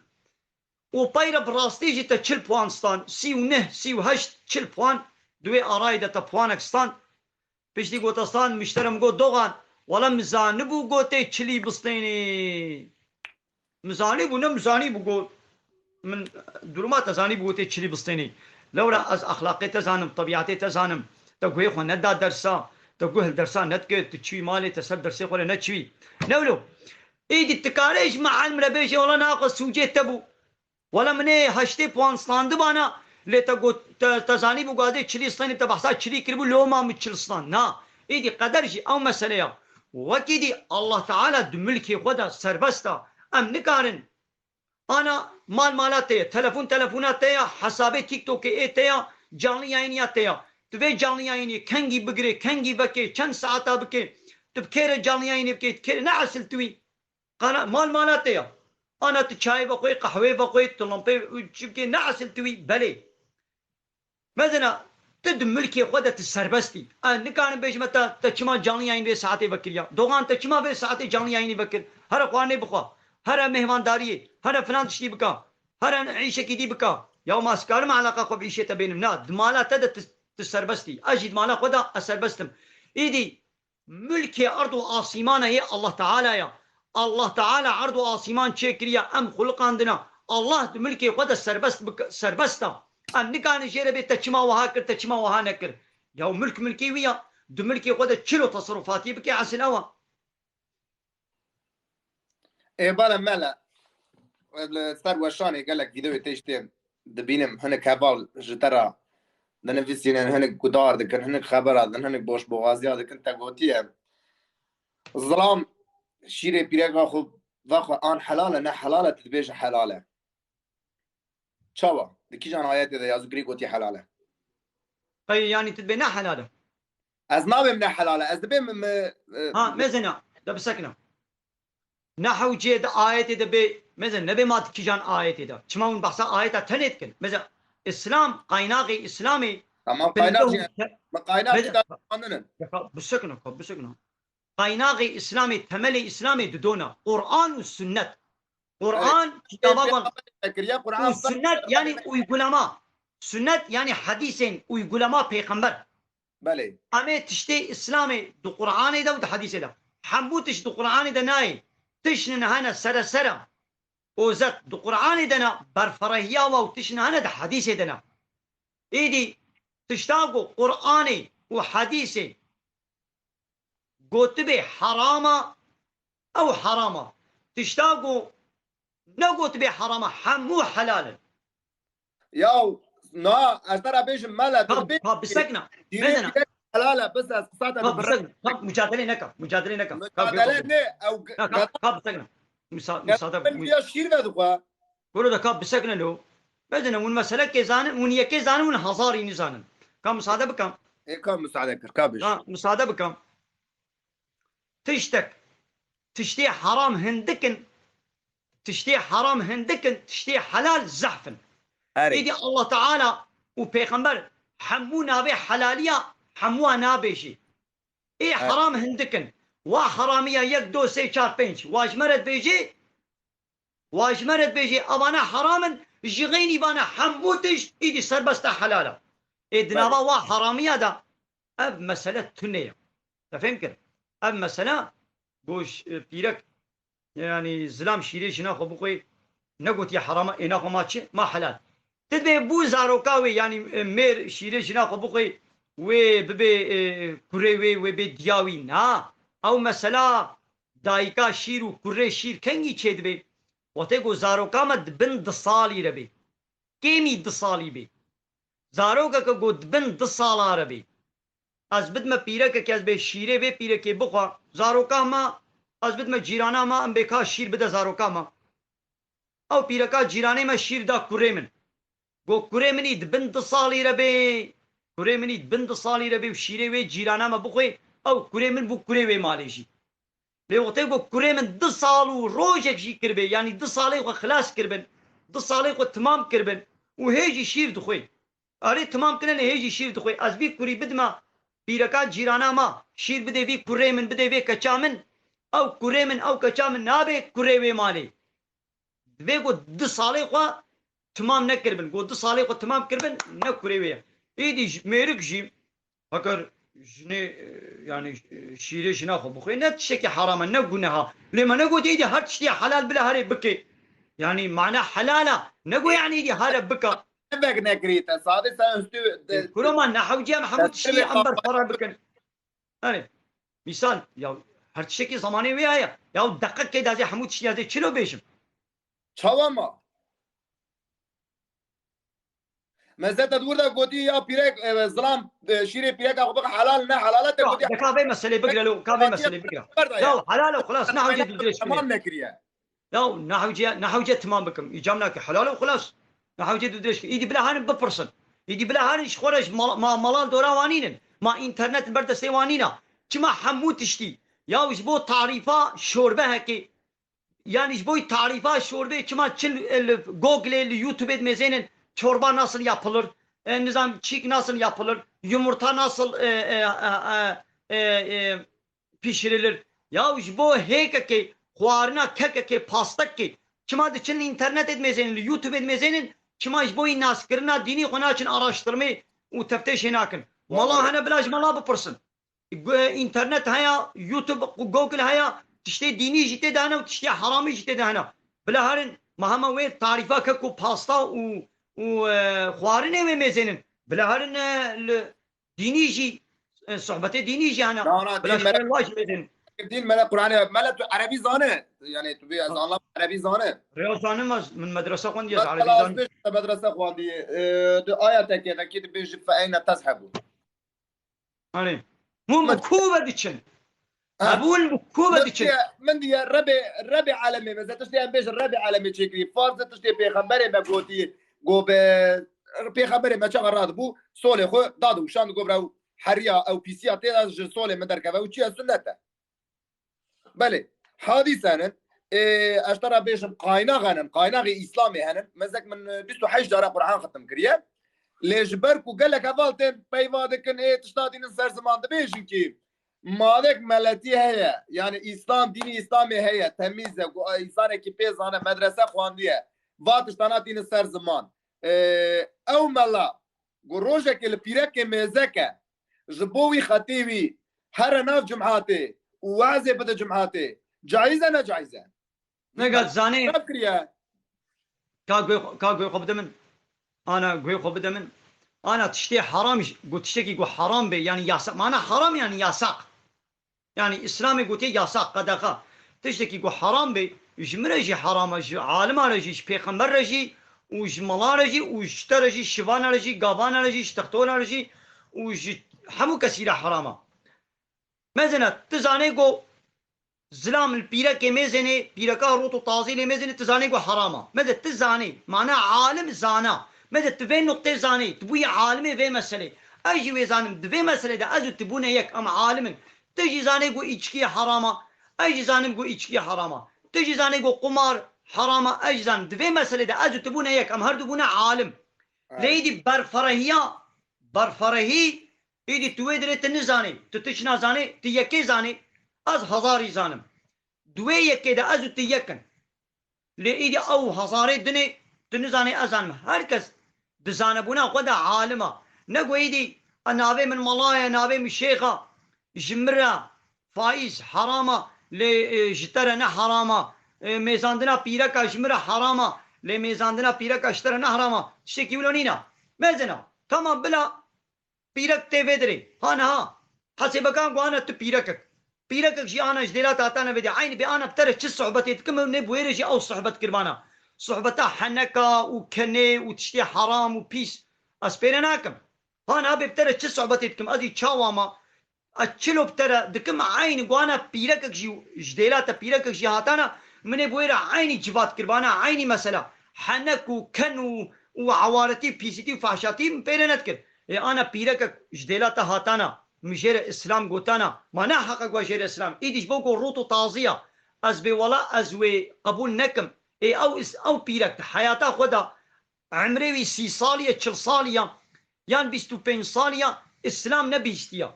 Û peyre bi rastî jî te çil puan stan. Sî û neh, sî û heşt, çil puan. Di wê arayê de te puanek stan. Piştî gote stan, miştere min got, Dogan, wela min zanibû gotê çilî bistênî. Min zanîbû, ne min zanîbû got, min duruma te zanîbû gotê çilî bistênî. Lewra ez exlaqê te zanim, tebîatê te zanim. Te guhê xwe neda dersa, te guh li dersa nedikir, tu çûyî malê, te ser dersê xwe re neçûyî. Ne wilo? Êdî tu karê ji meelm re bêjê, wela naxwe sûcê te bû. Wela min ê heştê puan standibana, lê te got, te, te zanîbû gadê çilî stenî, te behsa çilî kiribû, loma min çil stand. Na, êdî qeder jî ew mesele ya. Wekî dî Allah Teala di milkê xwe de serbest e. Em nikarin. Ana mal mala te ye, telefon telefona te ya, hesabê TikTokê ê te ya, canlı yayın ya te ya. Tu vê canlı yayınê kengî bigirê, kengî vekê, çend saeta bikê, tu bi kê re canlı yayınê bikê, tu kê re ne esil tu wî. Qana, mal mala te ya. Ana tu çayê vexwê, qehweyê vexwê, tu lempê çi bikê, ne esil tu wî, belê. Mezina, tu di milkê xwe de tu serbest î. Ez nikarim bêjime te, te çima canlı yayın vê saetê vekiriya? Dogan te çima vê saetê canlı yayınî vekir? Here xwarinê bixwe, here mêhvandariyê, here filan tiştî bika, here îşekî dî bika. Ya ma ez karim eleqa xwe bi îşê te bênim? Na, di mala te de tu, tu serbest î. Ez jî di mala xwe de ez serbest im. Îdî Milkê erd û asîmana yê Allah Teala ya. Allah Teala erd û asîman çêkiriye, em xuliqandina. Allah di milkê xwe de serbest bik-, serbest e. Em nikarin jê re bê te çima wiha kir, te çima wiha nekir. Ya milk milkê wî ya. Di milkê xwe de çilo teserufatiyê bike, esil ew e. Ê bala mele, li ser weşanê gelek vîdeoyê tê ji tê dibînim, hinek heval ji te re dinivîsînin, hinek gudar dikin, hinek xebera din, hinek boşboxaziya dikin, te gotiye, zilam şîrê pîreka xwe vexwe an helal e, ne helal e, tu dibêje helal e. Çawa? Di kîjan ayetê de Yazû Girê gotiye helal e? Qey, yanî tu dibê ne helal e? Ez nabêm ne helal e. Ez dibêm mi, e, Ha, mezena. De bisekina. Ne hewcê de ayetê de bê, mezena, nebê ma di kîjan ayetê de. Çima hûn behsa ayeta tenê dikin? Mezena, Îslam, qaynaxê Îslamê, Tamam, kaynak jî, me kaynak jî de dixwandinin. Bisekina, bisekina. Qaynaxê Îslamê, temelê Îslamê didona. Quran û sunnet. Quran, Evet. kitaba Peygamber wan. Zekeriya, Quran Û sunnet, yanî uygulama. Sunnet, yanî hedîsên uygulama peyxember. Belê. Em ê tiştê Îslamê di Quranê de û di hedîsê de. Hemû tişt di Quranê de nayê. tiştin hene seresera ozet di Qur'anê de ne, berferehiya wa û tiştin hene di hedîsê de ne. Êdî tişta ku Qur'anê û hedîsê gotibê herama, ew herama. Tişta ku negotibê herama, hemû helal in. Yaw, na, ez te re bêjim mele, tu Ka, dibê ka bisekna. Şîrê Mezena. Pîrek helal e, bes ez qisa te Ka dibirem. Bisekna. Ka mucadele neka. Mucadele neka. Ka Mucadele bêxwe ne, ew ge-, Ka, ka, ge-, ka bisekna. Müsa-, ge-, müsaade, ben mü- ya şîr vedixwe. Goro da ka bisekna lo. Mezena, hûn meselekê zanin, hûn yekê zanin, hûn hezarî nizanin. Ka müsaade bikem. Ê, ka müsaade kir, ka bêj. Ka müsaade bikem. Tiştek, tiştê heram hindik in, tiştê heram hindik in, tiştê helal zehf in. Erê. Êdî Allah Teala û Pêxember hemû navê helaliya hemûa nabêjî. Ê Erê. Heram hindik in. Wa heramiya yek, do, sê, çar, pênc. Wa ji me re dibêjê, wa ji me re dibêjê, evana heram in, ji xeynî vana hemû tişt, êdî serbest e, helal e. Ê di Belê. Nava wa heramiya de ev mesele tune ye. Te fêm kir? Ev mesele goş, e, pîrek, yanî zilam şîrê jina xwe bixwe, negotiye herama, êna xwe ma çi? Ma helal. Ti dibê bû zaroka wê, yanî, e, mêr şîrê jina xwe bixwe, wê bibê, e, kurê wê, wê bê diya wî. Na, ew mesela dayika şîr û kurê şîr kengî çêdibe? Wextê ku zaroka me di bin du salî re bê. Kêmî du salî bê. Zarokeke ku di bin du sala re bê. Ez bidime pîrekekê, ez bê şîrê vê pîrekê bixwe. Zaroka me, ez bidime cîrana me, em bê ka şîr bide zaroka me. Ew pîreka cîranê me şîr da kurê min. Got, kurê min î di bin du salî re bê. Kurê min î di bin du salî re bê û şîrê wê cîrana me bixwê, ew kurê min bû kurê wê malê jî. Lê wextê ku kurê min du sal û rojek jî kiribê, yanî du salê xwe xilas kiribin, du salê xwe timam kiribin û hê jî şîr dixwê. Erê, timam kirine, hê jî şîr dixwê. Ez vî kurî bidime pîreka cîrana me, şîr bidê vî kurê min, bidê vê keça min, ew kurê min, ew keça min nabe kurê wê malê. Divê ku du salê xwe timam nekiribin. Ku du salê xwe timam kiribin, ne kurê wê ye. Êdî ji, mêrik jî, heger jinê, e, yanî, e, şîrê jina xwe bixwê, ne tiştekî heram e, ne guneha. Lê me negot êdî her tiştê helal bile herê bike. Yanî mana helal e. Nego yanî êdî here bike. Vek nekirî te, sadê sen üstü de- Kuro ma nehewciye em hemû tiştî em berfere bikin. Erê, mîsal, ya her tiştekî zamanê wê heye. Ya deqekê de ez ê hemû tiştî ez ê çilo bêjim? Çawa ma? Mezeta di wir de gotî ya pîrek, e, zilam, e, şîrê pîreka xwe bixwe helal ne helal e, te Ya, gotî de ka vê meselê bigre lo, ka vê meselê bigre. Berda Ya, ya. Helal e, xelas, ne hewce tu dirêj Tamam kirî. Nekiriye. Ya, ne hewce, ne hewce timam bikim. Îcam nake, helal e, xelas. Ne hewce tu dirêj kirî. Îdî bila herin bipirsin. Îdî bila herin ji xwe re ji mal-, ma-, malal dora wanînin. Ma înternet li ber destê wanîna. Çima hemû tiştî. Ya, ji bo tarîfa şorbe hekê. Yanî ji bo tarîfa şorbê çima çi li, li Google, li YouTube mêzênin çorba nasıl yapılır, e, nizam çîk nasıl yapılır, yumurta nasıl, e, e, e, e, e, e, pişirilir. Ya ji bo hêkekê xwarina kekekê pastekê çima diçin li înternet mêzênin, li YouTube mêzênin, çima ji bo naskirina dînî xwe naçin araştirmê û teftêşê nakin. Mala Vallahi. Hene bila ji mala bipirsin. Gu-, înternet heye, YouTube, Google heye, tiştê dînî jî tê de hene û tiştê heramî jî tê de hene. Bila herin, ma hema wê tarîfa kek û pasta û, û, e, xwarinê wê mêzênin. Bila herin, e, li dînî jî, e, sohbetê dînî jî hene. Na, na, Bila dîn ji xwe re li wa jî mêzênin. Dîn mele Qur'anê, mele tu erebî zane. Yani tu bê ez anlam erebî zane. Rêya zanim ez, min medrese xwendî, ez Mesela erebî az zanim. Bêj te medrese xwendî, e, di ayetekê de kî dibêjî fe eyne tezhebûn. Erê. Hûn bi ku ve diçin? Ha. Hûn bi ku ve Min diçin? diye, min diye Rebê, Rebê alemê, mesela tiştê em bêjin Rebê alemê çêkirî. Farz e tiştê pêxemberê me gotî, go be, pêxemberê me çaxa radibû, solê xwe dadû, şand go bira heriya ew pîsiya tê de ji solê min derkeve û çiye sunnet e. Belê, hadîs henin. Ê, ez te re bêjim, qaynax henin, qaynaxê Îslamê henin. Mezek min, e, bîst û heşt cara Qur'an xitim kiriye. Lê ji ber ku gelek heval tên peyva dikin, ê, tişta dînin ser ziman dibêjin kî, malek meletî heye, yani Îslam, dînî Îslamê heye, temîz e, ku, e, însanekî pê zane, medrese xwandiye, va tiştana tînin ser ziman. Ê, ew mela, ku rojekê li pîrekê mêzeke, ji bo wî xetê wî here nav cumhatê û wazê bide cumhatê, caiz e, ne caiz e? Nega zanê. Xirab kiriye. Ka guhê xwe, ka guhê xwe bide min. Ana guhê xwe bide min. Ana tiştê heram ji, got tiştekî ku heram be, yani yasak. Mana heram yani yasak. Yani Îslamê gotiye yasak, qedexe. Tiştekî ku heram be, ji min re jî heram e, ji alima re jî, ji pêxember re jî û ji mala re jî û ji te re jî, şivana re jî, gavana re jî, ji textona re jî û ji hemû kesî re heram e. Mezina, tu zanê ku zilam li pîrekê mêzenê, pîreka rût û tazî lê mêzenê, tu zanê ku heram e. Meze, tu zanê, mana alim zana. Meze, tu vê nuqtê zanê, tu bûyî alimê vê meselê. Ez jî wê zanim, di vê meselê de ez û tu bûne yek, em alim in. Tu jî zanê ku îçkî heram e, ez jî zanim ku îçkî heram e. Tu jî zanê ku qumar heram e, ez jî zanim. Di vê meselê de ez û tu bûne yek, em her du bûne alim. Lê êdî berferehiya, berferehî, êdî tu wê dirê tu nizanî, tu tişt nazanî, tu yekê zanî, ez hezarî zanim. Di wê yekê de ez û tu yek in. Lê êdî ew hezarê dinê tu nizanî, ez zanim. Her kes bi zanebûna xwe de alim e. Ne ku êdî, a, navê min mala ye, navê min şêx e, ji min re faîz heram e, lê, e, ji te re ne heram e. E, mêzandina pîreka ji min re heram e, lê mêzandina pîreka ji te re ne heram e. Tiştekî wilo nîne. Mezin e. Tamam, bila pîrek tê vê dirê. Ha niha. Hesêbekan ku ana tu pîrekek. Pîrekek jî ana ji dêla te hatane vê de. Eynî bê ana bi te re çi sohbetê dikim, ew nê bi wê re jî ew sohbet kiribana. Sohbeta heneka û kenê û tiştê heram û pîs. Ez pê re nakim. Ha niha bê bi te re çi sohbetê dikim? Ez jî çawa ma? Ez çilo bi te re dikim, eynî guhana pîrekek jî, ji dêla te pîrekek jî hatana, min ê bi wê re eynî civat kiribana, eynî mesela. Henek û ken û, û ewaretî û pîsîtî û fehşatî min pê re nedikir. Ê ana pîrekek ji dêla te hatana, min jê re Îslam gotana, ma ne heqek we jê re Îslam. Îdî ji bo ku rût û tazî ya, ez bê wela ez wê qebûl nekim. Ê ew, ew pîrek di heyata xwe de Emrê wî sî salî ye, çil salî ye, yan bîst û pênc salî ye, Îslam nebihîstiye.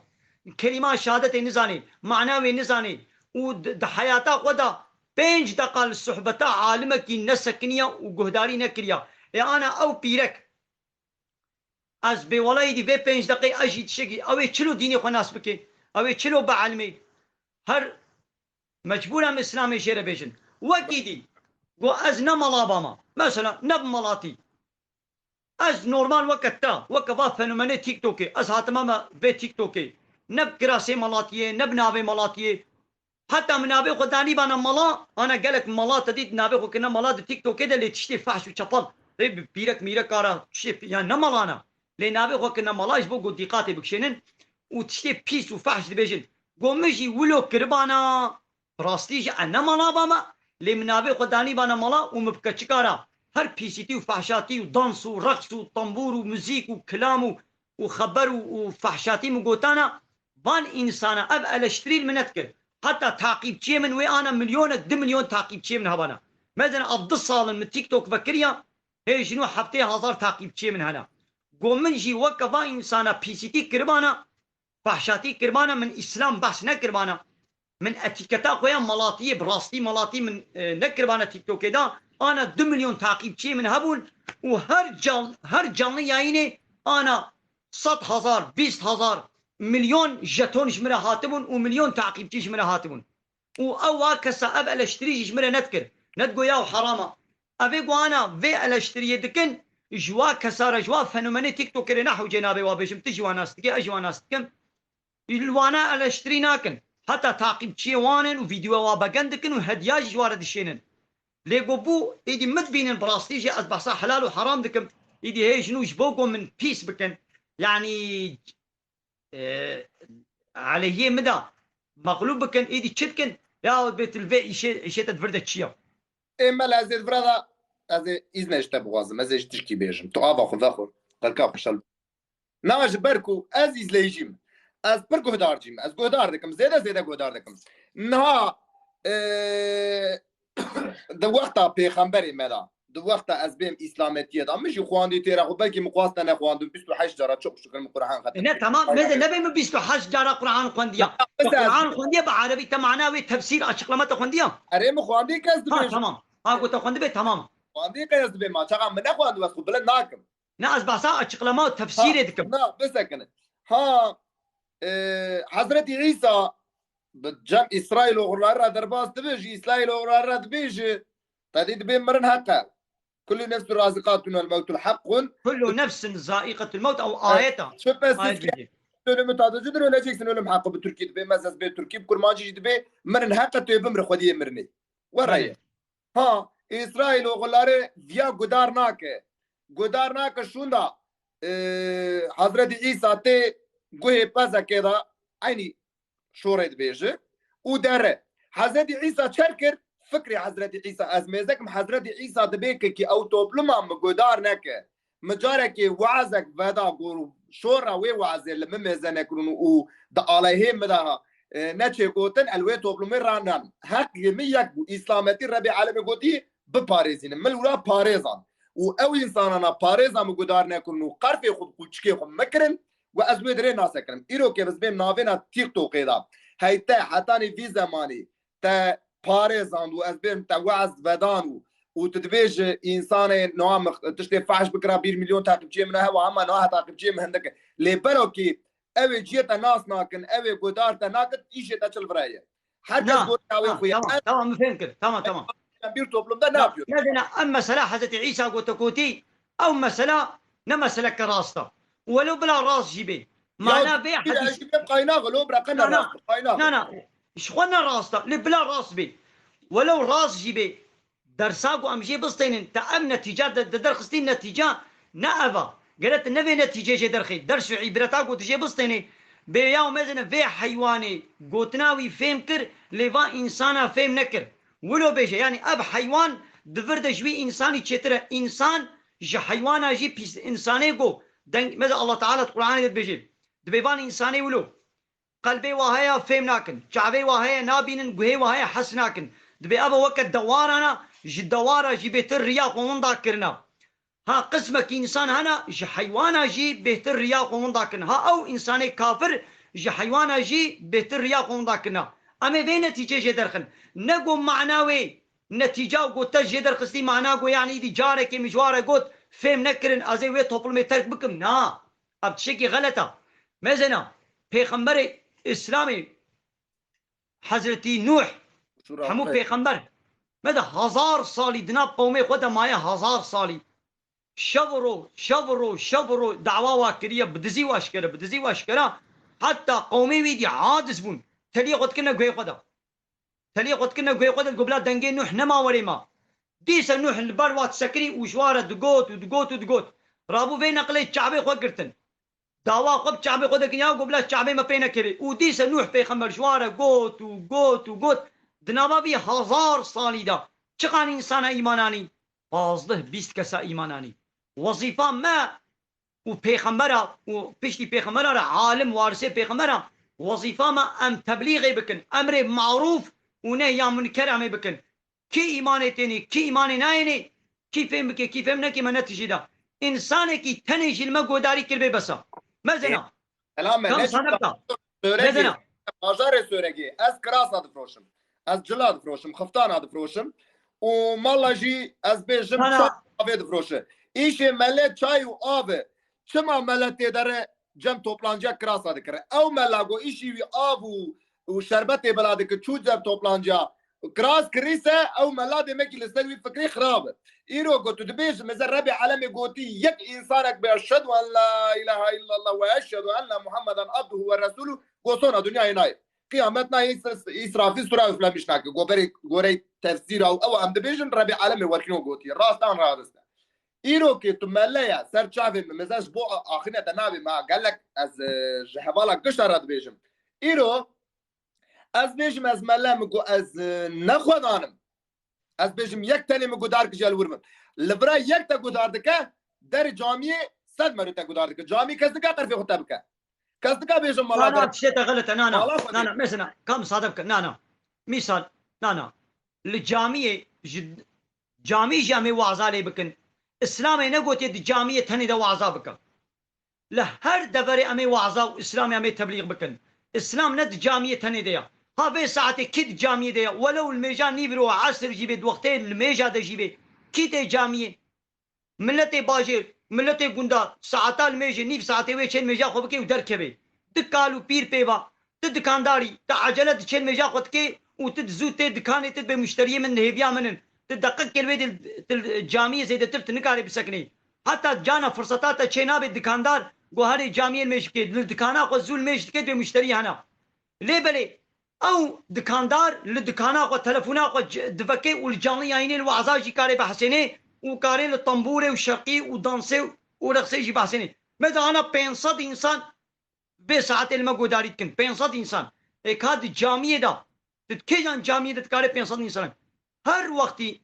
Kelîma şehadetê nizanî, mana wê nizanî û di, di heyata xwe de pênc deqa li sohbeta alimekî nesekiniye û guhdarî nekiriye. Ê ana ew pîrek, ez bê welayî dî vê pênc deqê ez jî tiştekî, ew ê çilo dînê xwe nas bike, ew ê çilo bielmê. Her Mecbûr em Îslamê jê re bêjin. Wekî dî, got ez ne mala bama. Mesela ne bi malatî. Ez normal weke te, weke va fenomenê TikTokê. Ez hatime me vê TikTokê. Ne bi kirasê malatiyê, ne bi navê malatiyê. Heta min navê xwe danî bana mala, ana gelek mala te dît navê xwe kirine mala di TikTokê de lê tiştê fehş û çepal. Rê bi pîrek mîrek ara tiştê, yani ne malana. Lê navê xwe kirine mala ji bo ku dîqatê bikişênin û tiştê pîs û fehş dibêjin. Go min jî wilo kiribana, bi rastî jî ez ne mala bama, lê min navê xwe danîbana mala û min bi keçika re her pîsîtî û fehşatî û dans û reqs û tembûr û muzîk û kilam û, û xeber û, û fehşatî min gotana, van însana ev eleştirî li min nedikir. Heta taqîbçiyê min wê ana milyonek, du milyon taqîbçiyê min hebana. Mezin ev du sal in min TikTok vekiriya, hê ji nû heftê hezar taqîbçiyê min hene. Go min jî weke va însana pîsîtî kiribana, fehşatî kiribana, min Îslam behs nekiribana. Min etîketa xwe ya malatiyê, bi rastî malatî min, e, nekiribana TikTokê de. Ana du milyon taqîbçiyê min hebûn û her can-, her canlı yayînê ana sed hezar, bîst hezar, milyon jeton ji min re hatibûn û milyon taqîbçî ji min re hatibûn. Û ew wa kesa ev eleştirî jî ji min re nedikir. Nedigo ya heram e. Ev ê guhana vê eleştiriyê dikin, ji wa kesa re, ji wa fenomenê TikTokê re ne hewcê nabê wa bêjim, tu jî wa nas dikî, ez jî wa nas dikim. Li wana eleştirî nakin. Heta taqîbçiyê wan in û vîdyoya wa begen dikin û hediya jî ji wa re dişênin. Lê go bû, êdî min dibînin bi rastî jî ez behsa helal û heram dikim. Êdî hê ji nû ji bo ku min pîs bikin. Yanî e, aleyhiyê min de mexlûb bikin, êdî çi dikin? Ya bê tu li vê îşê, îşê te di vir de çi ya? Ê mele, ez ê di vira de, ez ê îzne ji te bixwazim, ez ê ji tişkî bêjim. Tu ava xwe vexwe, qelka xwe şel. Na ji ber ku ez îzleyicî me. Ez pir guhdarcî me. Ez guhdar dikim, zêde zêde guhdar dikim. Niha, e, di wexta pêxemberê me de, di wexta ez bêm îslametiyê de, min jî xwendî têra xwe, belkî min xwest te nexwendin, bîst û heşt cara çok şükür min Quran xetim. E, ne, tamam, meze nebe min bîst û heşt cara Quran xwendiya. Ya, Quran xwendiya bi erebî, te mana wê tefsîr, açıklama te xwendiya? Erê, min xwendî, kes dibêje. Ha, tamam. Ha, got te xwendibe, tamam. Xwendî, kes dibê, ma çaxa min nexwendin, ez xwe bilind nakim. Ne, ez behsa açıklama û tefsîrê dikim. Na, bisekine. Ha, e, Hezretî Îsa bi cem Îsraîloxlar re derbas dibe, ji Îsraîloxlar re dibêje, Te dî dibê mirin heq e. Kullu nefsin raziqatun vel mewtul haqqun. Kullu nefsin zaiqatul mewt ew ayet a. Şüphesiz ki ölümü tadacıdır, öleceksin, ölüm hakkı. Bu Türkiye dibê, mezez bê Türkiye, Kurmancî jî dibê, mirin heq e, tu yê bimri, xwediyê mirinê. Were ye. Ha, Îsraîl oxulları viya gudar nake. Gudar nake şunda, e, Hazreti Îsa tê guhê pezekê de, eynî şorê dibêje û dere. Hezretî Îsa çer kir? Fikrê Hezretî Îsa, ez mêze kim Hezretî Îsa dibê ki, ki ew topluma min gudar neke. Min carekê weazek veda, got, şora wê weazê li min mêze nekirin û di aleyhê min de ha, e, neçêgotin, el wê toplumê ranan. Heqê min yek bû. Îslametî Rebê Alemê gotî biparêzînin. Min li wira parêzan. Û ew însanana parêza min gudar nekirin û qerfê xwe bi qûçikê xwe min kirin, û ez wê dirê nasekirim. Îro ke ez bêm navêna TikTokê de, heyte hetanî vî zemanî te parêzand û ez bêm te weaz vedan û, û tu dibêji însanê niha min tiştê fehş bikira, bir milyon taqîbçiyê min heye, hema niha taqîbçiyê min hindik e. Lê berokî ew ê ciyê te nas nakin, ew ê gudar te nakin, îşê te çi li vir heye. Her kes Na, gotina wê na, xwe ye. Tamam, tamam, min fêm kir. Tamam, tamam. Em bir toplumda ne Na, yapıyoruz? Mesela em mesela Hezretî Îsa gote kotî, ew mesela ne meseleke rast e. Welew bila rast jî bê. Ya Mana vê bir de hedîs jî bê kaynağı, lo bırakın Na, na. rast, kaynağı. Na, na. Ji xwe ne rast e. Lê bila rast bê. Welew rast jî bê. Dersa ku em jê bistênin, te ev netîca de, de derxistî netîca ne ev a. Gere tu ne vê netîcê jê derxî. Ders û îbreta ku tu jê bistênî, bê ya mêzine vê heywanê gotina wî fêm kir, lê va însana fêm nekir. Wilo bêje, yanî ev heywan di vir de ji wî însanî çêtir e. Însan ji heywana jî pîs, însanê ku deng, mêze Allah Teala di Qur'anê de dibêje. Dibê van însanê wilo. Qelbê wa heye fêm nakin, çavê wa heye nabînin, guhê wa heye hes nakin. Dibê ev weke dewaran a, ji dewara jî bêtir riya xwe winda kirina. Ha qismekî însan hene, ji heywana jî bêtir riya xwe winda kirin. Ha ew însanê kafir ji heywana jî bêtir riya xwe winda kirina. Em ê vê netîcê jê derxin. Ne got mana wê netîca û got te jê derxistî mana got, yanî îdî carekê min ji wa re got, fêm nekirin, ez ê wê toplumê terk bikim. Na. Ev tiştekî xelet e. Mezena, pêxemberê Îslamê, Hezretî Nûh, Şûra hemû xwe. pêxember, me de hezar salî di nav qewmê xwe de maye, hezar salî. Şev û ro, şev û ro, şev û ro dawa wa kiriye, bi dizî wa şikere, bi dizî wa şikera. Heta qewmê wî dî aciz bûn. Teliyê xwe dikirine guhê xwe de. Teliyê xwe dikirine guhê xwe de, digot, bila dengê Nûh nema werê ma. Dîse Nûh li ber wa disekirî û ji wa re digot û digot û digot. Rabû vê neqilê çavê xwe girtin. Dawa xwe bi çavê xwe dikin ya, got, bila çavê me pê nekevê. Û dîse Nûh pêxember ji wa re got û got û got. Di nava vî hezar salî de çiqan însana îman anî? Pazdeh bîst kesa îman anî. Wezîfa me û pêxembera û piştî pêxembera re alim, warisê pêxembera, wezîfa me em teblîxê bikin, emrê marûf û nehya munker em ê bikin. Kî îmanê tênî, kî îmanê nayênî, kî fêm bike, kî fêm neke, me ne tijî da. Însanekî tenê jî li me godarî kiribê bes a. Mezena. Selam me, Kam ne sadaka. Söregê, Mezena. Bajarê Söregê, ez kirasa difroşim. Ez cila difroşim, xiftana difroşim. Û mala jî ez bêjim Sana- çay û avê difroşe. Îşê mele çay û av e. Çima mele tê dere cem toplanciya kirasa dikire? Ew mela go îşî wî av û, û şerbetê bila dike çû cem toplanciya. Kiras kirîse ew mela demekî li ser wî fikrê xirab e. Îro got, tu dibêjî, mêze Rebê Alemê gotî, yek însanek be, "Eşhedû en la ilahe illallah ve eşhedû enne Muhammeden abduhu ve resûlû", gosona dinyayê nayê. Qiyamet nayê, Îsrafîl sura üflemiş nake. Goberê, gorey tefsîra û ew em dibêjin, Rebê Alemê wekî no gotî. Rast an radist e. Îro ke tu mele ye, ser çavê min, mêze ji bo axine te nabê me, gelek ez, e, ji hevala gişta re dibêjim. Îro Ez bêjim, ez mele min ku ez, e, ne xwedanim. Ez bêjim, yek tenê min gudar kije li wir min. Li vira yek te gudar dike, derê camiyê sed merû te gudar dike. Camî kes dike qerfê xwe te bike. Kes dike bêjim mala Na, na, der. Tiştê te xelet e, na, na. Mala xwe Na, dê. Na, mesela, kam sade bike, na, na. Mîsal, na, na. Li camiyê ji, camî jî em ê waza lê bikin. Îslamê negotiye di camiyê tenê de waza bike. Li her deverê em ê waza û Îslamê em ê teblîx bikin. Îslam ne di camiyê tenê de ya. Ha vê saetê kî di camiyê de ya? Welew li mêja nîvro û esr jî bê, di wextê li mêja de jî bê. Kî tê camiyê? Miletê bajêr, miletê gunda, saeta li mêjê, nîv saetê wê çên mêja xwe bikê û derkevê. Di kal û pîr pê va. Tu dikandarî, tu ecele diçên mêja xwe dikê û tu di zû tê dikanê, tu dibê muşteriyê min li hêviya min in. Ti deqikê li wê dil, til camiyê zêdetir ti nikarê bisekinî. Heta cana firseta te çê nabe dikandar, go herê camiyê mêj bike. Li dikana xwe zû li mêj dike dibê muşterî hena. Lê belê, ew dikandar li dikana xwe, telefona xwe c-, diveke û li canlı yayînê li waza jî karê behsênê û karê li tembûrê û şerqî û dansê û reqsê jî behsênê. Mesela ana pênc sed însan vê saetê li me guhdarî dikin. Pênc sed însan. Ê ka di camiyê de, di kêjan camiyê de dikare pênc sed însan? Her wextî,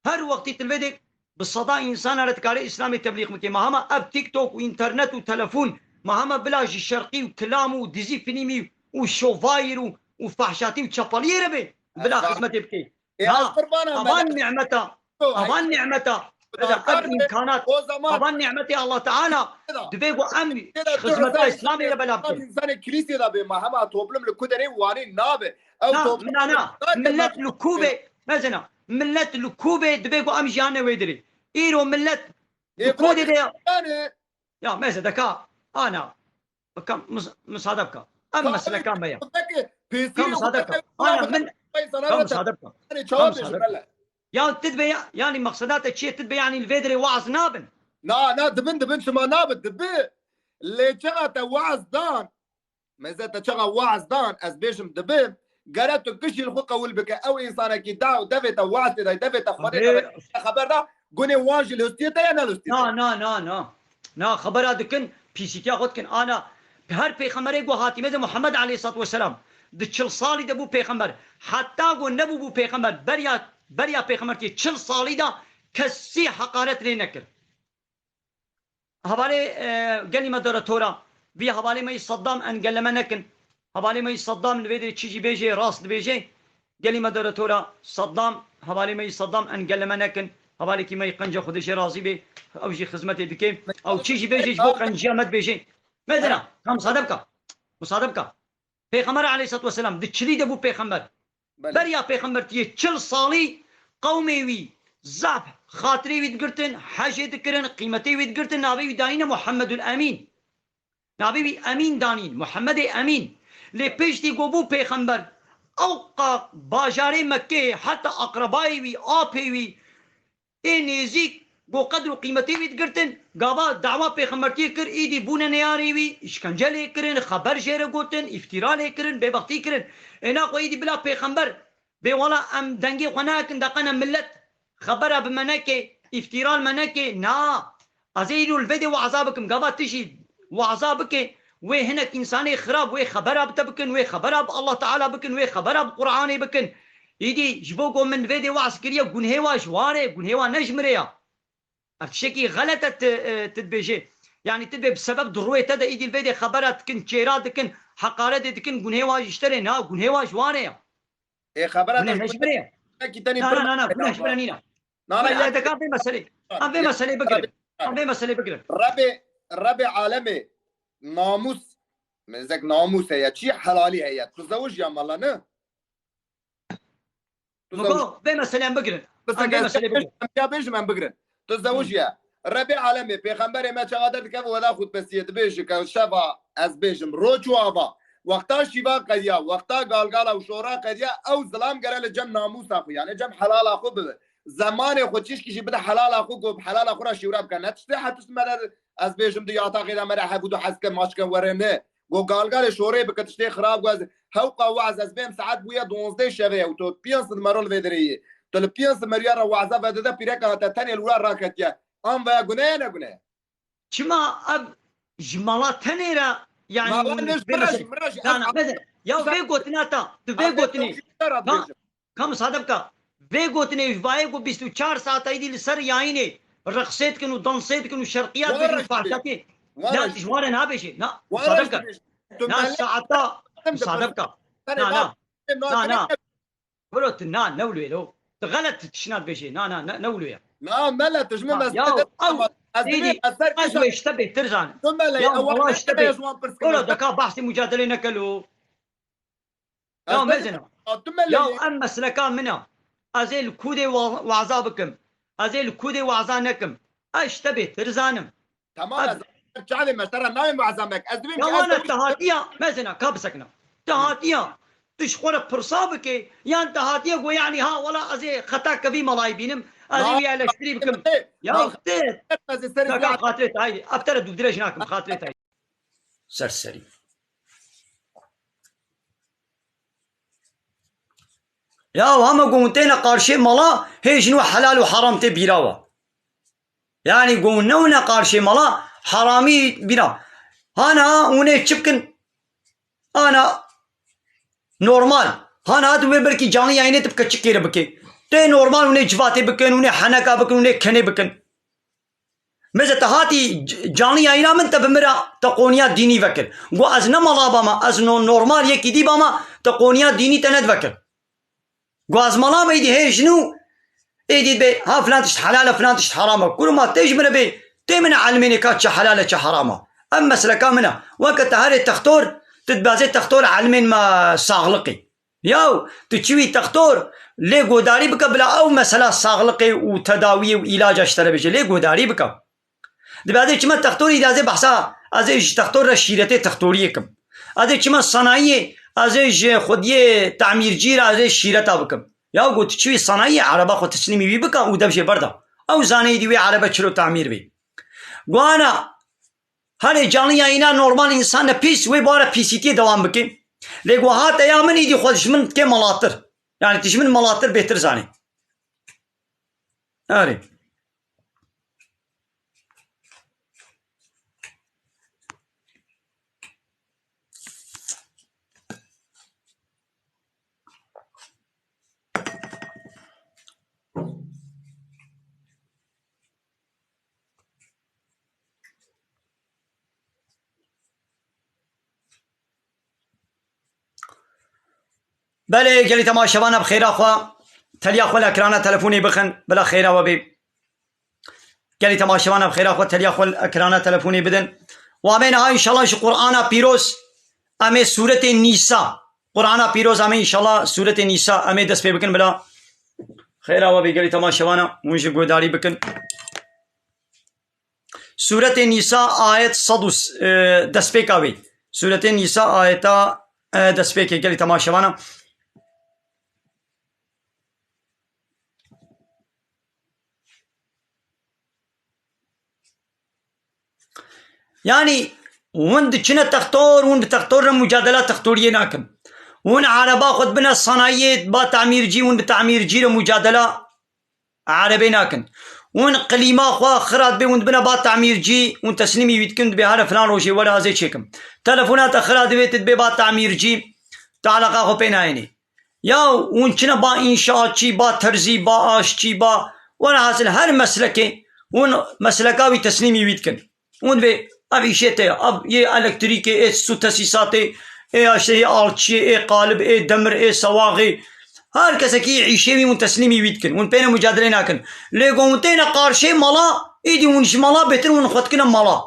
her wextî ti li vê dê bi seda însan re dikare Îslamê teblîx bike. Ma hema ev TikTok û înternet û telefon, ma hema bila ji şerqî û kilam û dizî fîlmî û şovayîr û, û fahşatî û çapaliyê re bê bila xizmetê bike. Ê, ez qurban, avan nîmeta, avan nîmeta, ev îmkanat, avan nîmetê Allah Teala, divê ku em xizmeta Îslamê re bela bikin. Însanê kilîsê de bê, ma hema toplum li ku derê wanî nabe. Ew na, toplum na, na. Millet li ku bê, mezina, millet li ku bê, divê ku em jiyane wê dirê. Îro millet li ku derê. Ya, meze deka, ana. Bikam, mis-, misade bika. Em meseleka me ya. Ka misade bika. Ana min, ka misade bika. Ka misade bika. Ya ti dibe ya, yanî meqseda te çi ye? Ti dibe yanî li vê dirê waz nabin? Na, na, dibin, dibin, çima nabin, dibi. Lê çaxa te waz dan, meze te çaxa waz dan, ez bêjim dibi, gere tu gişî li xwe qewil bike. Ew însanekî da, devê te waz tê day, devê te xwedê te xeber da, gunê wan jî li hustiyê te ye, ne li hustiyê te ye? Na, na, na, na. Na, xebera dikin, pîsîtiya xwe dikin. Ana, her pêxemberê ku hatî, meze Muhammed aleyhissalatu vesselam, di çil salî de bû pêxember. Heta ku nebûbû pêxember, beriya, beriya pêxembertiyê çil salî de kesî heqaret lê nekir. Hevalê, e, gelî me dere tora, vî hevalê me yî Saddam engelleme nekin. Hevalê me yî Saddam li vê dirê çi jî bêjê, rast dibêjê. Gelî me dere tora, Saddam, hevalê me yî Saddam engelleme nekin. Hevalekî me yî qenca Xwedê jê razî bê. Ew jî xizmetê dike. Ew çi jî bêjê ji bo qenciya me dibêjê. Mezina, ka misade bika. Misade bika. Pêxember aleyhissalatu vesselam di çilî de bû pêxember. Belê. Beriya pêxembertiyê çil salî qewmê wî zaf xatirê wî digirtin, hejê dikirin, qîmetê wî digirtin, navê wî dayîne Muhammedul Emîn. Navê wî Emîn danîn, Muhammedê Emîn. Lê piştî ku bû pêxember, ewqa bajarê Mekkeyê heta aqrebayê wî, apê wî, ê nêzîk ku qedr û qîmetê wî digirtin, gava dawa pêxembertiyê kir, îdî bûne neyarê wî, îşkence lê kirin, xeber jê re gotin, îftîra lê kirin, bêbextî kirin. Êna xwe îdî bila pêxember bê wela em dengê xwe nekin, deqene millet xebera bi me neke, îftîra li me neke. Na, ez ê îro li vê dê waza bikim, gava tu jî waza bike, wê hinek însanê xirab wê xebera bi te bikin, wê xebera bi Allah Teala bikin, wê xebera bi Qur'anê bikin. Îdî ji bo ku min vê dê waz kiriye, gunhê wa ji wan e, gunhê wa ne ji min re ya. Ev tiştekî xelet e tu, e, tu dibêjê. Yanî tu dibê bi sebeb di rûyê te de îdî li vê dê xebera dikin, çêra dikin, heqaretê dikin, gunhê wa ji te re, na, gunhê wa ji wan re ya. Ê xebera te ne ji min re ya. Na, na, na, na, guneh ji min re nîne. Na, na, ya, deka vê meselê. Em vê meselê bigirin. Em vê meselê bigirin. Rebê, Rebê alemê namûs, mezek namûs heye, çi helalî heye. Tu zewij ya mala ne? Tu zewij. Miko, vê meselê em bigirin. Em vê meselê bigirin. Em ya bêjim em bigirin. Tu zewij ya. Rebê alemê, pêxemberê me çawa derdikeve wela xutbesiyê dibêje ke şeva ez bêjim, roç û ava. Wexta şîva qediya, wexta galgala û şora qediya, ew zilam gere li cem namûsa xwe, yanî cem helala xwe bibe. Zemanê xwe çişkî jî bide helala xwe, ku bi helala xwe re şîwre bike. Ne tiştê hetişt me de ez bêjim di yataxê de me re hebû du hezke maçke were ne. Go galgalê şorê bike tiştê xirab, go ez hewqa waz ez bêm saet bûye duwazdeh şevê û to pênc sed mero li vê derê yî. Tu li pênc sed meriya re waza vedide pîreka te tenê li wira raketiye. An veya gune ye ne gune ye? Çima ev ji mala tenê re, yanî mala ne ji vê min re jî, meselê, min re jî, na, ev na, meze, ya vê gotina ta, tu vê gotinê. Ka misade bika. Vê gotinê ji bayê ku bîst û çar saeta îdî li ser yayînê reqsê dikin û dansê dikin û şerqiyat dikin û fahşatê. Na, ji wan re nabêjê. Na, misade bika. Na, saeta, misade bika. Na, na. Na, na. Bro, tu na, ne wilo lo. Tu xelet tiştî na dibêjê. Na, na, ne, ne wilo ya. Na, mele, tu ji min, ya, ew, ez dibê, ez ser ez wê ji te bêtir zanim. Tu mele, ya, wala ji te bêtir. Bro, deka behsê mucadelê neke lo. Ya mezina. Ya em mesleka min a. Ez ê li ku dê wa-, waza bikim. Ez ê li ku dê waza nekim. Ez ji te bêtir zanim. Tamam, ez çavê me, te re nayêm waza mek. Ez dibêm. Ya wana te hatiya, mezina, ka bisekina. Te hatiya. ji xwe re pirsa bike, yan te hatiye got, yanî ha wela ez ê xeta kevî melayî bînim, ez ê wî eleştirî bikim. Ya te, ez ê serê Kaka, xatirê te, haydi, ev te re dûv dirêj nakim, xatirê te. Ser serî. Ya hema ku hûn têne qarşê mala, hê ji nû helal û heram tê bîra we. Yanî ku hûn newne qarşê mala, heramî bîra. Hana hûn ê çi bikin? Ana normal. Hana tu wê belkî canlı yayınê tu bi keçikê re bike. Tê normal hûn ê civatê bikin, hûn ê heneka bikin, hûn ê kenê bikin. Mesela te hatî c-, canlı yayına min te bi min re te qoniya dînî vekir. Got ez ne mala bama, ez no-, normal yekî dî bama, te qoniya dînî te nedvekir. Got ez mala me, êdî hê ji nû, êdî bê, ha filan tişt helal e, filan tişt heram e. Kurma tê ji min re bê, tê min e elmênê ka çi helal e, çi heram e. Ev mesleka min e. Weke te herê textor, tu dibazê textor elmên me saxliqî. Yaw, tu çi wî textor, lê guhdarî bike bila ew mesela saxliqê û tedawiyê û îlaca ji te re bêje, lê guhdarî bike. Dibe ez ê çime textorî de ez ê behsa, ez ê ji textor re şîretê textoriyê kim. Ez ê çime sanayiyê, ez ê ji xwediyê temîrcî re ez ê şîreta bikim. Yaw, got tu çi wî sanayiyê, ereba xwe teslîmî wî bike û dev jê berda. Ew zaneyî dî wê erebe çiro temîr bê. Guhana, Herê canlı yayına normal însan ne pîs, wê bi we re pîsîtiyê dewam bike. Lê ku hate ya min, îdî xwe ji min dike malatir. Yani tu ji min malatir bêtir zanî. Erê. Belê, gelî temaşevana bi xêra xwe, teliya xwe li ekrana telefonê bixin, bila xêra we bê. Gelî temaşevana bi xêra xwe, teliya xwe li ekrana telefonê bidin. Û em ê niha înşallah ji Qur'ana Pîroz, em ê Sûretê Nîsa, Qur'ana Pîroz, em ê înşallah Sûretê Nîsa, em ê dest pê bikin, bila xêra we bê gelî temaşevana, hûn jî guhdarî bikin. Sûretê Nîsa ayet sed û, e, destpêka wê. Sûretê Nîsa ayeta, e, destpêkê gelî temaşevana. Yanî hûn diçine textor, hûn bi textor re mucadela textoriyê nakin. Hûn ereba xwe dibine sanayiyê, ba temîrcî, hûn bi temîrcî re mucadela erebê nakin. Hûn qilîma xwe xira dibê, hûn dibine ba temîrcî, hûn teslîmî wî dikin, dibê here filan rojê were ez ê çêkim. Telefona te xira divê, tu dibê ba temîrcî, tu eleqa xwe pê nayênê. Ya hûn çine ba înşaatçî, ba terzî, ba aşçî, ba, were hasil her meslekê, hûn mesleka wî teslîmî wî dikin. Hûn vê ev îşê te ye, ev yê elektrîkê, ê su tesîsatê, ê aştê, ê alçiyê, ê qalib, ê demir, ê sewaxê. Her kesekî îşê wî hûn teslîmî wî dikin. Hûn pêne mucadelê nakin. Lê ku hûn têne qarşê mala, îdî hûn ji mala bêtir hûn xwe dikine mala.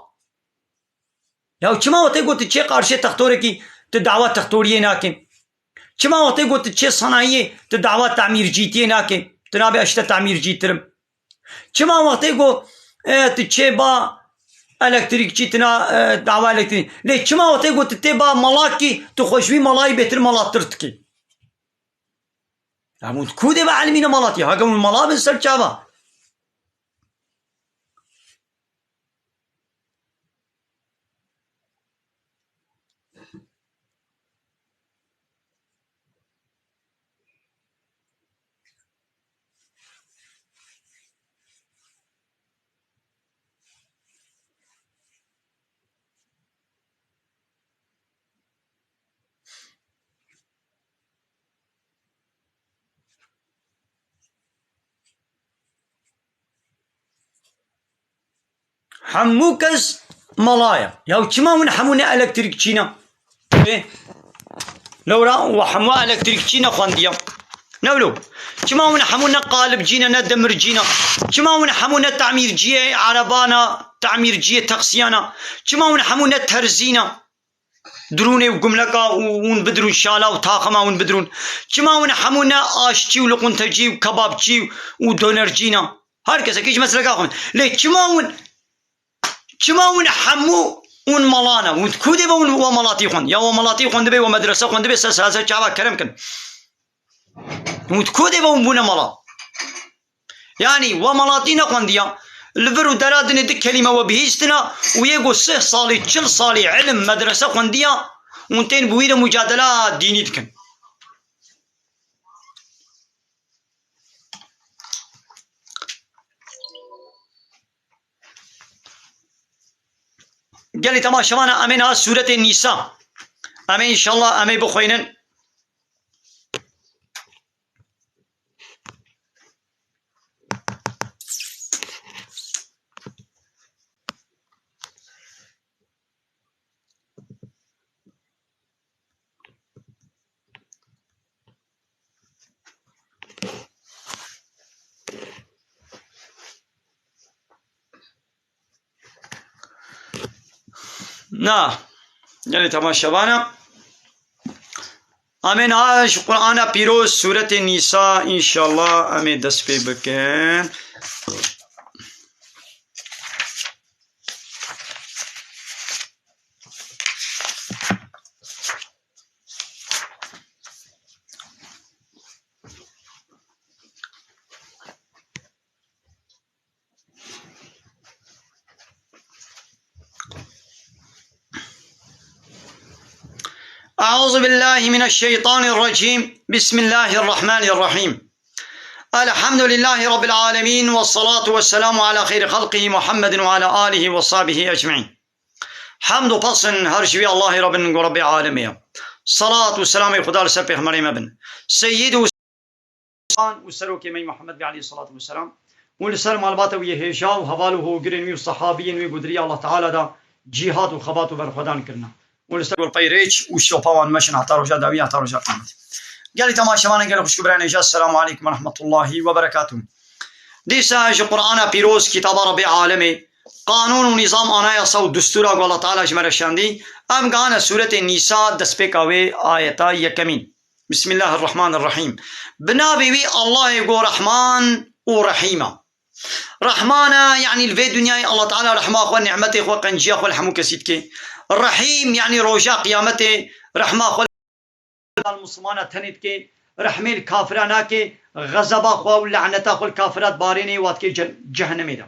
Ya çima wextê ku tu çê qarşê textorekî tu dawa textoriyê nakî? Çima wextê ku tu çê sanayiyê tu dawa temîrcîtiyê nakî? Tu nabê ez ji te temîrcîtir im. Çima wextê ku, e, tu çê ba elektrîkçî, tu na, e, dawa elektrîk. Lê çima wextê ku tu tê ba malakî, tu xwe ji wî malayî bêtir malatir dikî? Ya hûn ku dê ve elmîne malatî? Heke hûn mala bin ser çava. Hemû kes mala ye. Ya çima hûn hemû ne elektrîkçî ne? Ê, lewra we hemû elektrîkçî ne xwendiye. Ne wilo? Çima hûn hemû ne qalibcî ne, ne demircî ne? Çima hûn hemû ne tamîrciyê erebana, tamîrciyê taksiyana? Çima hûn hemû ne terzî ne? Dirûnê û gumleka û hûn bidirûn, şala û taxima hûn bidirûn. Çima hûn hemû ne aşçî û luquntecî û kebabçî û donercî ne? Her kesekî ji mesleka xwe. Lê çima hûn, çima hûn hemû Hûn mala ne. Hûn di ku dê ve hûn we malatî xwend? Ya we malatî xwendibe, we medrese xwendibe, ser ser ser çava kerem kin. Hûn di ku dê ve hûn bûne mala? Yanî we malatî nexwendiya, li vir û dera dinê di kelîme we bihîstina û yê ku sih salî, çil salî ilim medrese xwendiya, hûn tên bi wî re mucadela dînî dikin. Gelî temaşevana, em ê niha sûretê Nîsa, em ê înşallah em ê bixwînin. Na, gelî temaşevana. Em ê niha ji Qur'ana Pîroz, Sûretê Nîsa, înşallah em ê dest pê bikin. أعوذ بالله من الشيطان الرجيم. بسم الله الرحمن الرحيم. الحمد لله رب العالمين، والصلاة والسلام على خير خلقه محمد وعلى آله وصحبه أجمعين. Hemd û pes in her ji wî Allahê re bin ku Rebbê alemê ye. Salat û selamê Xuda li ser pêxemberê me bin. Seyyid û û serokê me Muhammed Bey aleyhissalatu vesselam û li ser malbata wî yê hêja û heval û hogirên wî û sehabiyên wî ku di riya Allah Teala da cîhad û xebat û berxwedan kirine. Û li ser gurpey rêç û şopa wan meşin heta roja dawî, heta roja qiyametê. Gelî temaşevanên gelî xwişk û birayên hêja, Selamu aleykum ve rahmetullahi ve berekatuh. Dîsa ji Qur'ana Pîroz, kitaba Rebbê alemê, qanûn û nîzam, anayasa û destûra ku Allah Teala ji me re şandî, em gihane sûretê Nîsa, destpêka wê, ayeta yekemîn. Bismillahirrahmanirrahîm. Bi navê wî Allahê ku Rehman û Rehîm e. Rehman e, yanî li vê dinyayê Allah Teala rehma xwe, nîmetê xwe, qenciya xwe li hemû kesî dike. Rehîm, yanî roja qiyametê rehma xwe li Muslimana tenê dike, rehmê li kafira nake, xezeba xwe û laneta xwe li kafira dibarêne, û dike ce-, cehennemê de.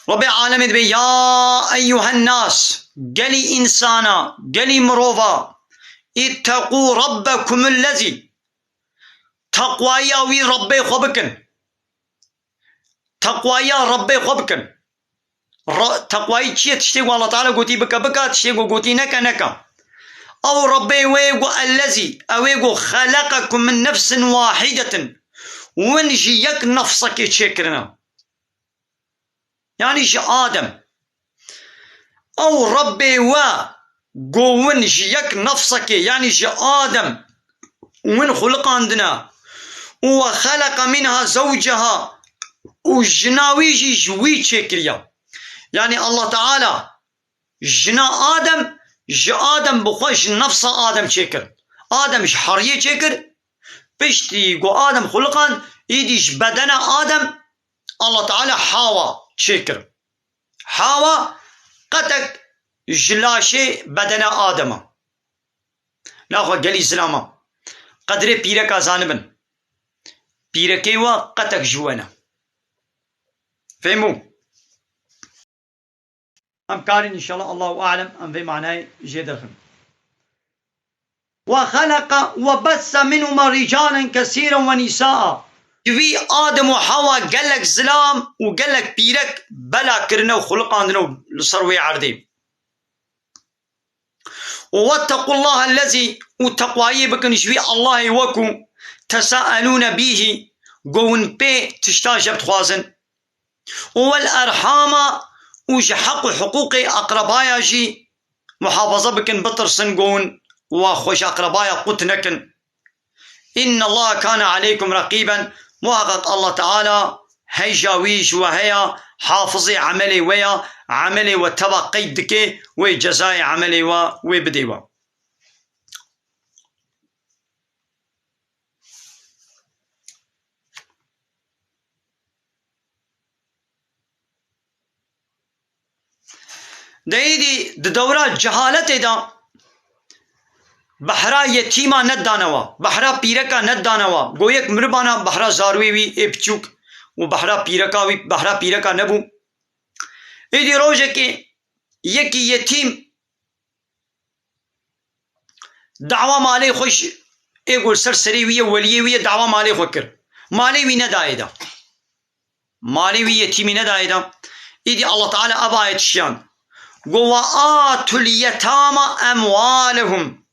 Rebbê alemê dibê, ya eyyuhen nas, gelî însana, gelî mirova, itteqû rabbekumul lezî, teqwaya wî Rebbê xwe bikin. Teqwaya Rebbê xwe bikin. Re-, teqwayî çi ye? Tiştê ku Allah Teala gotî bike, bike, tiştê ku gotî neke, neke. Ew Rebbê wê ku ellezî, ew ê ku xeleqekum min nefsin wahidetin. Win ji yek nefsekê çêkirine. Yanî ji Adem. Ew Rebbê we ku win ji yek nefsekê, yanî ji Adem win xuliqandine. Û we xeleqe minha zewceha, û jina wî jî ji wî çêkiriye. Yanî Allah Teala jina Adem, ji Adem bi xwe ji nefsa Adem çêkir. Adem ji heriyê çêkir, piştî ku Adem xuliqand, îdî ji bedena Adem Allah Teala Hawa çêkir. Hawa qetek ji laşê bedena Adem e. Naxwe gelî zilama. Qedrê pîreka zanibin. Pîrekê we qetek ji we ne. Fêm bû? Em karin înşallah, Allahu alem, em vê manayê jê derxin. Ve xeleqa ve besse minhuma ricalen kesîren ve nîsaa. Ji vî Adem û Hawa gelek zilam û gelek pîrek bela kirine û xuliqandine û li ser wê erdê. Û wettequllaha ellezî, û teqwayî bikin ji vî Allahê we ku tesaelûne bîhî, ku hûn pê tişta jeb dixwazin. Û wel erhama, û ji heq û hiqûqê aqrebaya jî muhafaza bikin, bitirsin, ku hûn wa xwe ji aqrebaya qut nekin. Innallaha kana aleykum reqîben, muhaqqeq Allah Teala hêja wî ji we heye, hafizê emelê we ya, emelê we teva qeyd dike, wê cezayê emelê we wê bidê we. De êdî di dewra cehaletê de behra yetîma nedane wa, behra pîreka nedane wa. Go yek miribana behra zarwê wî ê piçûk û behra pîreka wî, behra pîreka nebû. Êdî rojekê yekî yetîm dawa malê xwe ji ê go li ser serê wî ye, weliyê wî ye, dawa malê xwe kir. Malê wî nedayê de. Malê wî yetîmî nedayê de. Îdî Allah Teala ev ayet şiyand. Go, "Ve atul yetama emwalehum."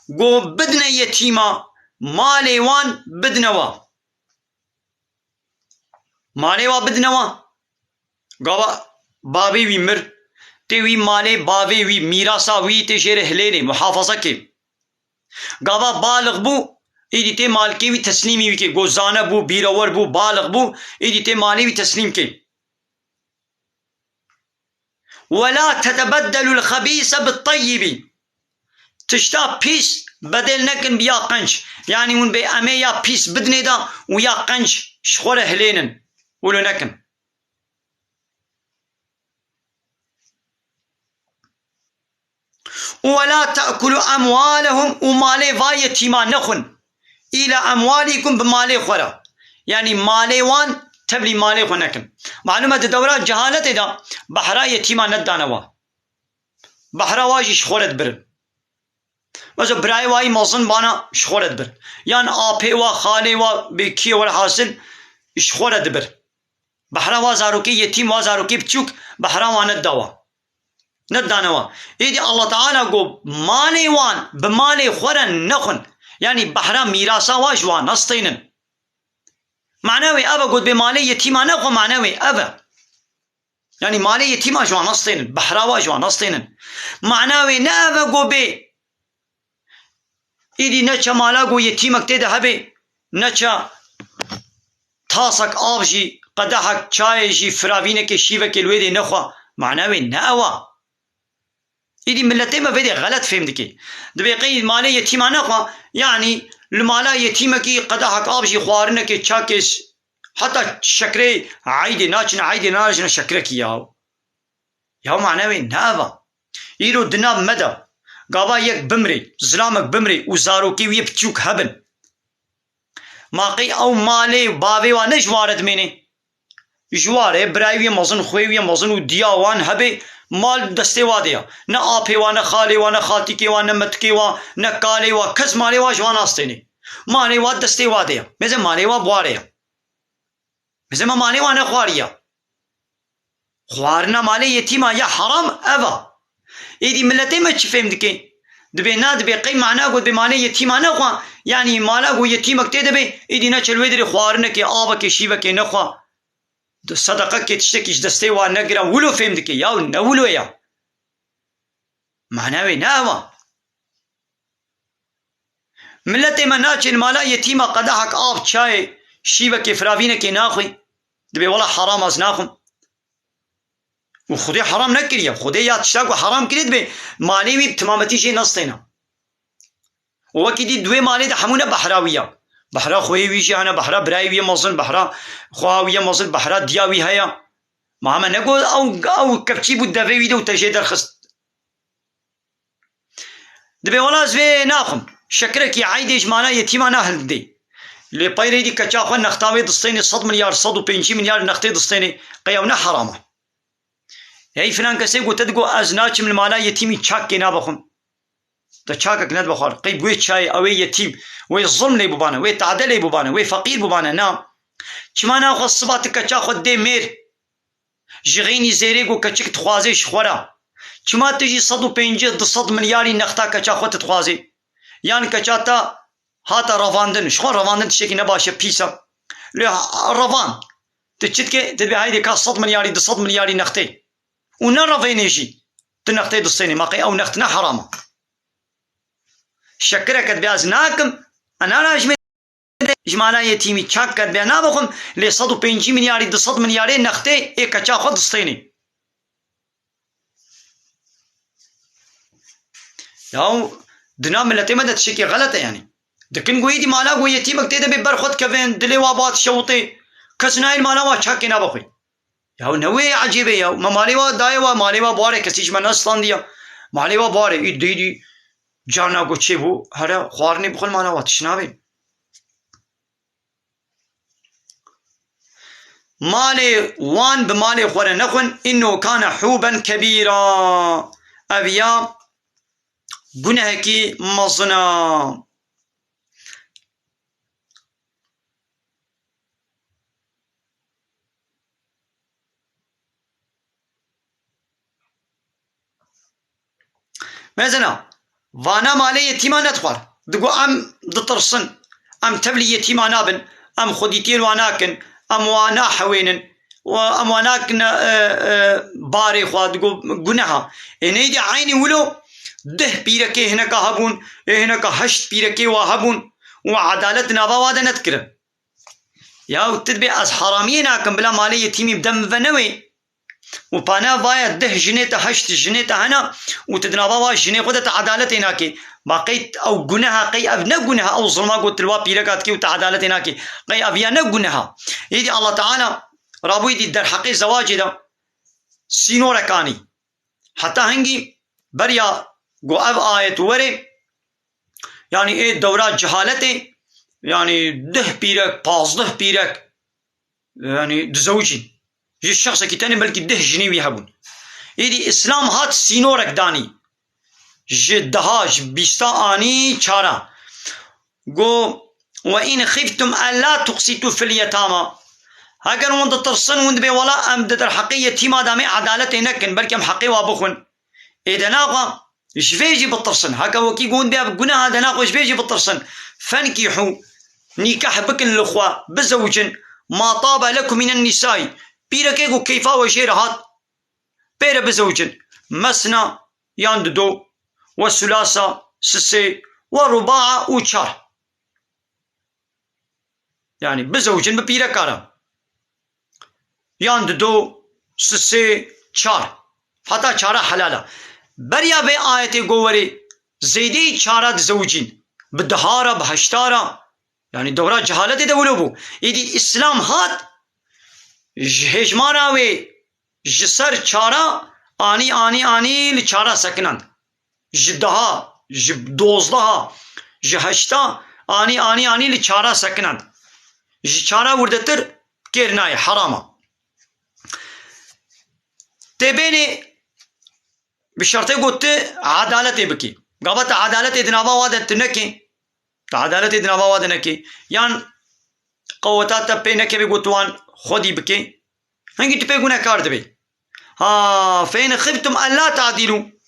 Go, "Bidine yetîma malê wan, bidine wa." Malê wa bidine wa. Gava bavê wî mir, tê wî malê bavê wî, mîrasa wî tê jê re hilênê, muhafaza kê. Gava balix bû, îdî tê malkê wî teslîmî wî kê. Go zane bû, bîrewer bû, balix bû, îdî tê malê wî teslîm kê. "Ve la tetebeddelul xebîse bit teyyibi." Tişta pîs bedêl nekin bi ya qenc. Yanî hûn bê em ê ya pîs bidinê de û ya qenc ji xwe re hilênin. Wilo nekin. "Ve la te'kulu emwalehum", û malê va yetîma nexwin. "Îla emwalîkum", bi malê xwe re. Yanî malê wan tevlî malê xwe nekin. Malûm e di dewra cehaletê de behra yetîma nedane wa. Behra wa jî ji xwe re dibirin. Mesela birayê wa yî mezin bana ji xwe re dibir. Yan apê wa, xalê wa, bê kî ye, welhasil ji xwe re dibir. Behra wa zarokê yetîm, wa zarokê biçûk, behra wan nedida wa. Nedane wa. Êdî Allah Teala got, malê wan bi malê xwe re nexwin. Yanî behra mîrasa wa ji wan nestênin. Mana wê ev e, got bê malê yetîma nexwe, mana wê ev e. Yanî malê yetîma ji wan nestênin, behra wa ji wan nestênin. Mana wê ne ev e, got bê Îdî neçe mala ku yetîmek tê de hebe, neçe tasek av jî, qedehek çayê jî, firavînekê, şîvekê li wê dê nexwe. Mane wê ne ew a. Îdî miletê me vê dê xelet fêm dike. Dibê qey malê yetîma nexwe, yanî li mala yetîmekî qedehek av jî, xwarinekê, çakê, heta şekrê eydê naçine, eydê nayêjine şekrekî ya. Ya mane wê ne ev a. Îro di nav me de gava yek bimrê, zilamek bimrê û zarokê wî yê piçûk hebin. Ma qey ew malê bavê wa ne ji wa re dimêne? Ji wa re, birayê wî yê mezin, xwê wî yê mezin û diya wan hebê, mal destê wa de ya. Ne apê wa, ne xalê wa, ne xaltîkê wa, ne metikê wa, ne kalê wa, kes malê wa ji wa nastêne. Malê wa destê wa de ya. Mêze malê wa bi wa re ya. Mêze me malê wa nexwariya. Xwarina malê yetîma ya heram ev a. Êdî miletê me çi fêm dike? Dibê na, dibê qey mana got bê malê yetîma nexwe, yanî mala ku yetîmek tê de bê, êdî neçe li wê derê xwarinekê, avekê, şîvekê nexwe. Sedeqekê, tiştekî ji destê wa negire, wilo fêm dike. Yaw ne wilo ya. Mana wê ne ew a. Miletê me naçin mala yetîma qedehek av, çayê, şîvekê, firavînekê naxwî. Dibê wela heram ez naxwim. Û Xwedê heram nekiriye. Xwedê ya tişta ku heram kiriye dibê malê wî bi timametî jê nestêne. Û wekî dî di wê malê de hemû ne behra wî ya. Behra xweyê wî jî hene, behra birayê wî yê mezin, behra xweha wî yê mezin, behra diya wî heye. Ma heme ne got ew, ew kevçî bû devê wî de û te jê derxist. Dibê wela ez vê naxwim. Şekirekî eydê ji mala yetîma nahildê. Lê peyrê dî keça xwe nexta wê distênê sed milyar, sed û pêncî milyar nextê distênê. Qey ew ne heram e? Hey filan kesê gote digo ez naçim li mala yetîmî çakê nabexwim. Te çakek nedbe xwar. Qey bi wê çayê ew ê yetîm, wê zilm lê bibane, wê tade lê bibane, wê feqîr bibane, na. Çima naxwe siba ti keça xwe dê mêr? Ji xînî zêrê ku keçik dixwazê ji xwe re. Çima tu jî sed û pêncî, du sed milyarî nexta keça xwe tu dixwazê? Yan keça te hate revandin. Ji xwe revandin tiştekî ne baş e, pîs e. Lê ha-, revand. Tu çi dikê? Tu dibê haydê ka sed milyarî, du sed milyarî nextê. Û nerevênê jî. Tu nextê distênê. Ma qey ew next ne heram e? Şekireke dibê ez nakim. Ana ji mala yetîmî çak ket bê nabixwim, lê sed û pêncî milyarî, du sed milyarê nextê ê keça xwe distênê. Yaw, di nav miletê me de tiştekî xelet e yanî. Dikin ku êdî mala ku yetîmek tê de bê ber xwe dikevin, dilê wa ba dişewitê. Kes nayên mala wa çakê nabixwê. Ya ne wê ecêbê ya. Me malê wa dayê wa, malê wa bwarê kesî ji me neslandiya. Malê wa bwarê, î dî dî. Carna ku çêbû, here xwarinê bixwe li mala wa tişt nabê. Malê wan bi malê xwe re nexwin, inno kane hûben kebîra. Ev ya gunehekî mezin e. Mezina, vana malê yetîma nedixwar. Digo em ditirsin, em tevlî yetîma nabin, em xwedîtiyên wa nakin, em wa nahewênin, wa, em wa nakin, e, e, barê xwe, digo guneha. Ê neydi eynî wilo deh pîrekê hineka hebûn, ê hineka heşt pîrekê wa hebûn û edalet di nava wa de nedikirin. Ya tu dibê ez haramiyê nakim, bila malê yetîmî bi dem ve newê. Û pana vaya deh jinê te, heşt jinê te hene û tu di nava wa jinê xwe de tu edaletê nakê. Ma qey ew guneha, qey ev ne guneha, ew zilma ku tu li wa pîreka dikî û tu edaletê nakê. Qey ev ya ne guneha. Êdî Allah Teala rabûyê dî derheqê zewacê de sînorek anî. Heta hingî beriya ku ev ayet were, yanî ê dewra cehaletê, yanî deh pîrek, pazdeh pîrek, yanî dizewicîn. Ji şexsekî tenê belkî deh jinî wî hebûn. Êdî Îslam hat sînorek danî. Ji deha, ji bîsta anî çara. Go, "Ve in xiftum ella tuqsitu fil yetama." Heger hûn ditirsin, hûn dibê, "Wela em di derheqê yetîma de em ê edaletê nekin, belkî em heqê wa bixwin." Ê de naxwe, ji vê jî bitirsin. Heke wekî got bê ev guneha de naxwe ji vê jî bitirsin. Fenkîhû, nîkeh bikin li xwe, bizewicin, ma tabe lekum mînen nîsayî. Pîrekê ku keyfa we jê re hat, pê re bizewicin. Mesna yan dido, we sulasa, sisê, we rubaa û çar. Yanî bizewicin bi pîreka re. Yan dido, sisê, çar. Heta çara helal e. Beriya vê ayetê go werê, zêdeyî çara dizewicîn. Bi deha re, bi heşta re. Yanî dewra cehaletê de wilo bû. Êdî Îslam hat, ji hejmara wê ji ser çara anî, anî, anî li çara sekinand. Ji deha, ji dozdeha, ji heşta anî, anî, anî li çara sekinand. Ji çara wirdetir kêr nayê, heram e. Tê bênê bi şertê ku tu edaletê bikî. Gava tu edaletê di nava wa de tu nekî. Tu edaletê di nava wa de nekî. Yan qeweta te pê nekevê ku tu wan xwedî bikî. Hingî tu pê gunehkar dibî. Ha, fe in xiftum ella ta'dilû.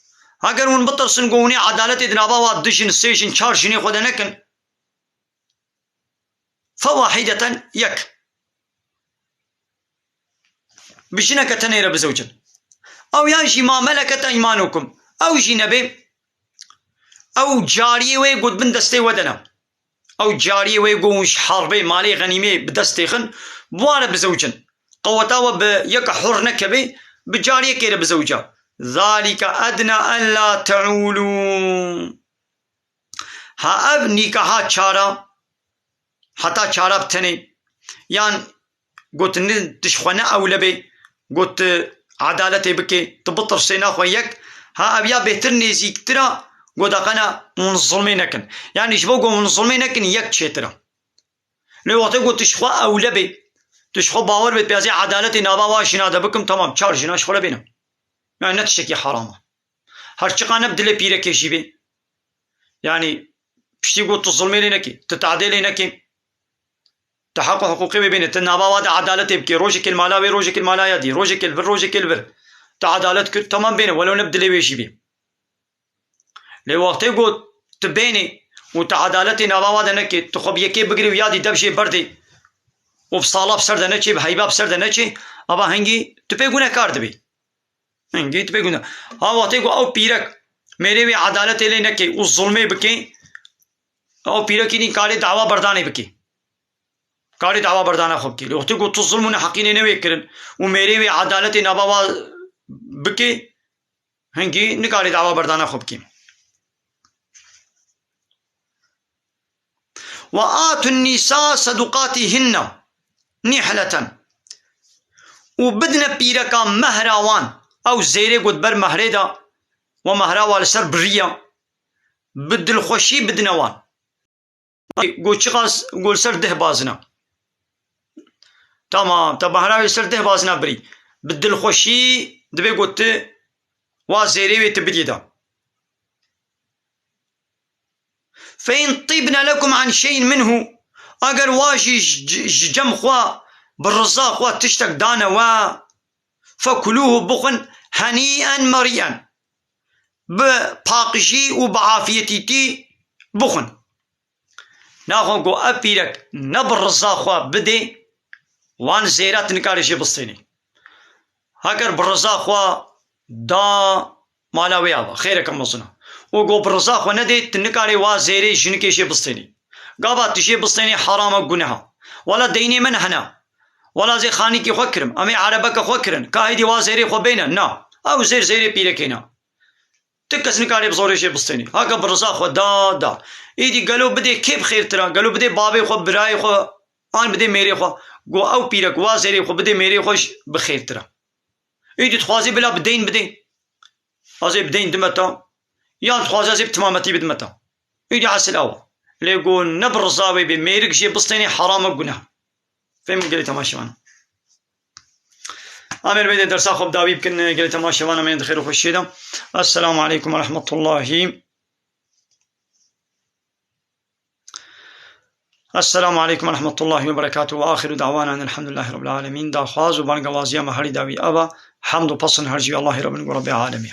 Heger hûn bitirsin ku hûn ê edaletê di nava wa du jin, sê jin, çar jinê xwe de nekin. Fewahideten, yek. Bi jineke tenê re bizewicin. Ew yan jî ma meleket eymanukum. Ew jî nebê. Ew cariyê wê ku di bin destê we de ne. Ew cariyê wê ku hûn ji herbê, malê xenîmê bi dest têxin, bi wan re bizewicin. Qeweta we bi yeke hur nekeve, bi cariyekê re bizewica. Zalike edna ella teûlû. Ha ev nîkaha çara, heta çara bi tenê, yan got ni tu ji xwe ne ewle bê, got tu edaletê bikê, tu bitirsê naxwe yek, ha ev ya bêtir nêzîktir e, got daqena hûn zilmê nekin. Yanî ji bo ku hûn zilmê nekin yek çêtir e. Lê wextê got tu ji xwe ewle bê, tu ji xwe bawer bê, piyazê edaletê nava wa jina de bikim, temam, çar jina ji xwe re bêne. Yanî ne tiştekî heram e. Her çiqa ne bi dilê pîrekê jî bê. Yanî piştî got tu zilmê lê nekî, tu tadê lê nekî. Tu heq û hiqûqê wê bêne, tu nava wa de edaletê bikê. Rojekê li mala wê, rojekê li mala ya dî, rojekê li vir, rojekê li vir. Tu edalet kir, temam bêne, welew ne bi dilê wê jî bê. Lê wextê got tu bênê û tu edaletê nava wa de nekê, tu xwe bi yekê bigirê û ya dî dev jê berdê û bi sala bi ser de neçê, bi heyba bi ser de neçê, ava hingî tu pê gunehkar dibî. Hingî tu pê gund e. Ha wextê ku ew pîrek mêrê wê edaletê lê neke û zulmê bike, ew pîrekî nî karê dawa berdanê bike. Karê dawa berdana xwe bike. Lê wextê ku tu zulm û neheqînê newê kirin û mêrê wê edaletê nava wa bike, hingî nikarê dawa berdana xwe bike. Ve atun nisa seduqatihinne nihleten. û bidine pîreka mehra wan. Ew zêrê got ber mehrê de, we mehra wa li ser biriya. Bi dilxweşî bidine wan. Got çiqas, got li ser deh bazina. Tamam, te mehra wê li ser deh bazina birî. Bi dilxweşî dibê got tu wa zêrê wê tu bidî de. Fe in tîbne lekum an şeyin minhu, eger wa jî ji, ji cem xwe bi riza xwe tiştek dane we, fekulûhu, bixwin, henîen merîen, bi paqijî û bi afiyetîtî bixwin. Naxwe got ev pîrek ne bi riza xwe bidê, wan zêra tu nikarê jê bistênî. Heger bi riza xwe da mala wê ava, xêreke mezin e. Û got bi riza xwe nedê, tu nikarê wa zêrê jinikê jê bistênî. Gava tu jê bistênî heram e, guneh e. Wela deynê min hene. Wela ez ê xanîkî xwe kirim, em ê erebeke xwe kirin. Ka hêdî wa zêrê xwe bêne? Na. Ew zêr zêrê pîrekê ne. Tu kes nikarê bi zorê jê bistênî. Haka bi riza xwe da, da. Îdî gelo bidê kê bi xêrtir e? Gelo bidê babê xwe, birayê xwe, an bidê mêrê xwe? Got ew pîrek wa zêrê xwe bidê mêrê xwe ji bi xêrtir e. Îdî dixwazî bila bi deyn bidê. Ez ê bi deyn dime te. Yan dixwaze ez ê bi timametî bidime te. Îdî esil ew e. Lê got ne bi riza wê bê, mêrik jê bistênê heram e, guneh. Fêm gelî temaşevan. Em ê li vê dersa xwe bi dawî bikin, gelî temaşevan, em ê di xêr û xweşiyê de. Esselamu aleykum ve rahmetullahi. Esselamu aleykum ve rahmetullahi ve berekatuhu ve ahiru da'wana enelhamdülillahi rabbil alemin. Daxwaz û bangewaziya me herî dawî ev e. Hemd û pesn her jî Allahî Rabbin û Rabbê alemî.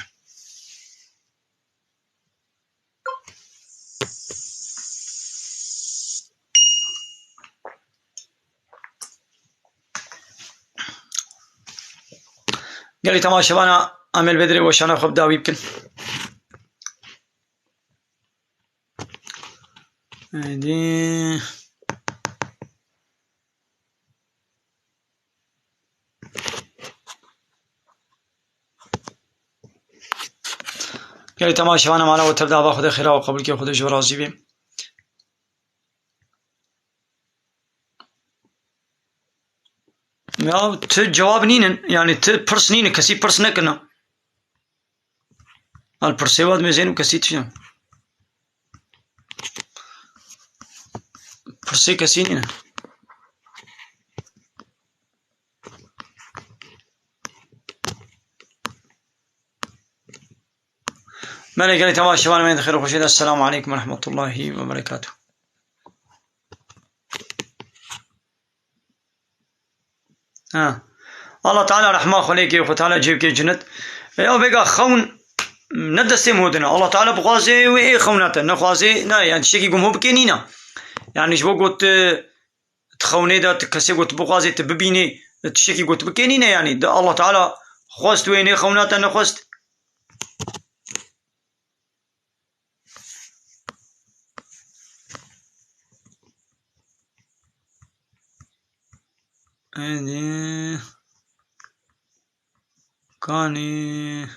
Gelî temaşevana, em ê li vê derê weşana xwe bi dawî bikin. Êdî. Gelî temaşevana mala we tev de ava Xwedê xêra we qebûl ke, Xwedê ji we razî bê. Ya, tu cewab nînin, yani tu pirs nînin, kesî pirs nekirina. Al pirsê we dimêzên û kesî tiştin. Pirsê kesî nînin. Melê gelê temaşevan, me xêr û xweşê de. Esselamu aleykum ve rahmetullahi ve berekatuhu. Ha. Allah Teala rehma xwe lê ke, Xwe Teala cê bike cennet. E, ya vêga xewn ne destê min hodine. Allah Teala bixwaze wê ê xewna te. Nexwaze, ne, yani tiştekî ku min bikê nîne. Yani ji bo got, e, tu xewnê de, tu kesê got bixwazê, tu bibînê, tiştekî got bikê nîne yani. De Allah Teala xwest wê nê xewna te nexwest. Êdî. Kanî.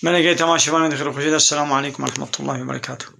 Melekê temaşevanê dixêr xweşê de. Esselamu aleykum ve rahmetullahi ve berekatuhu.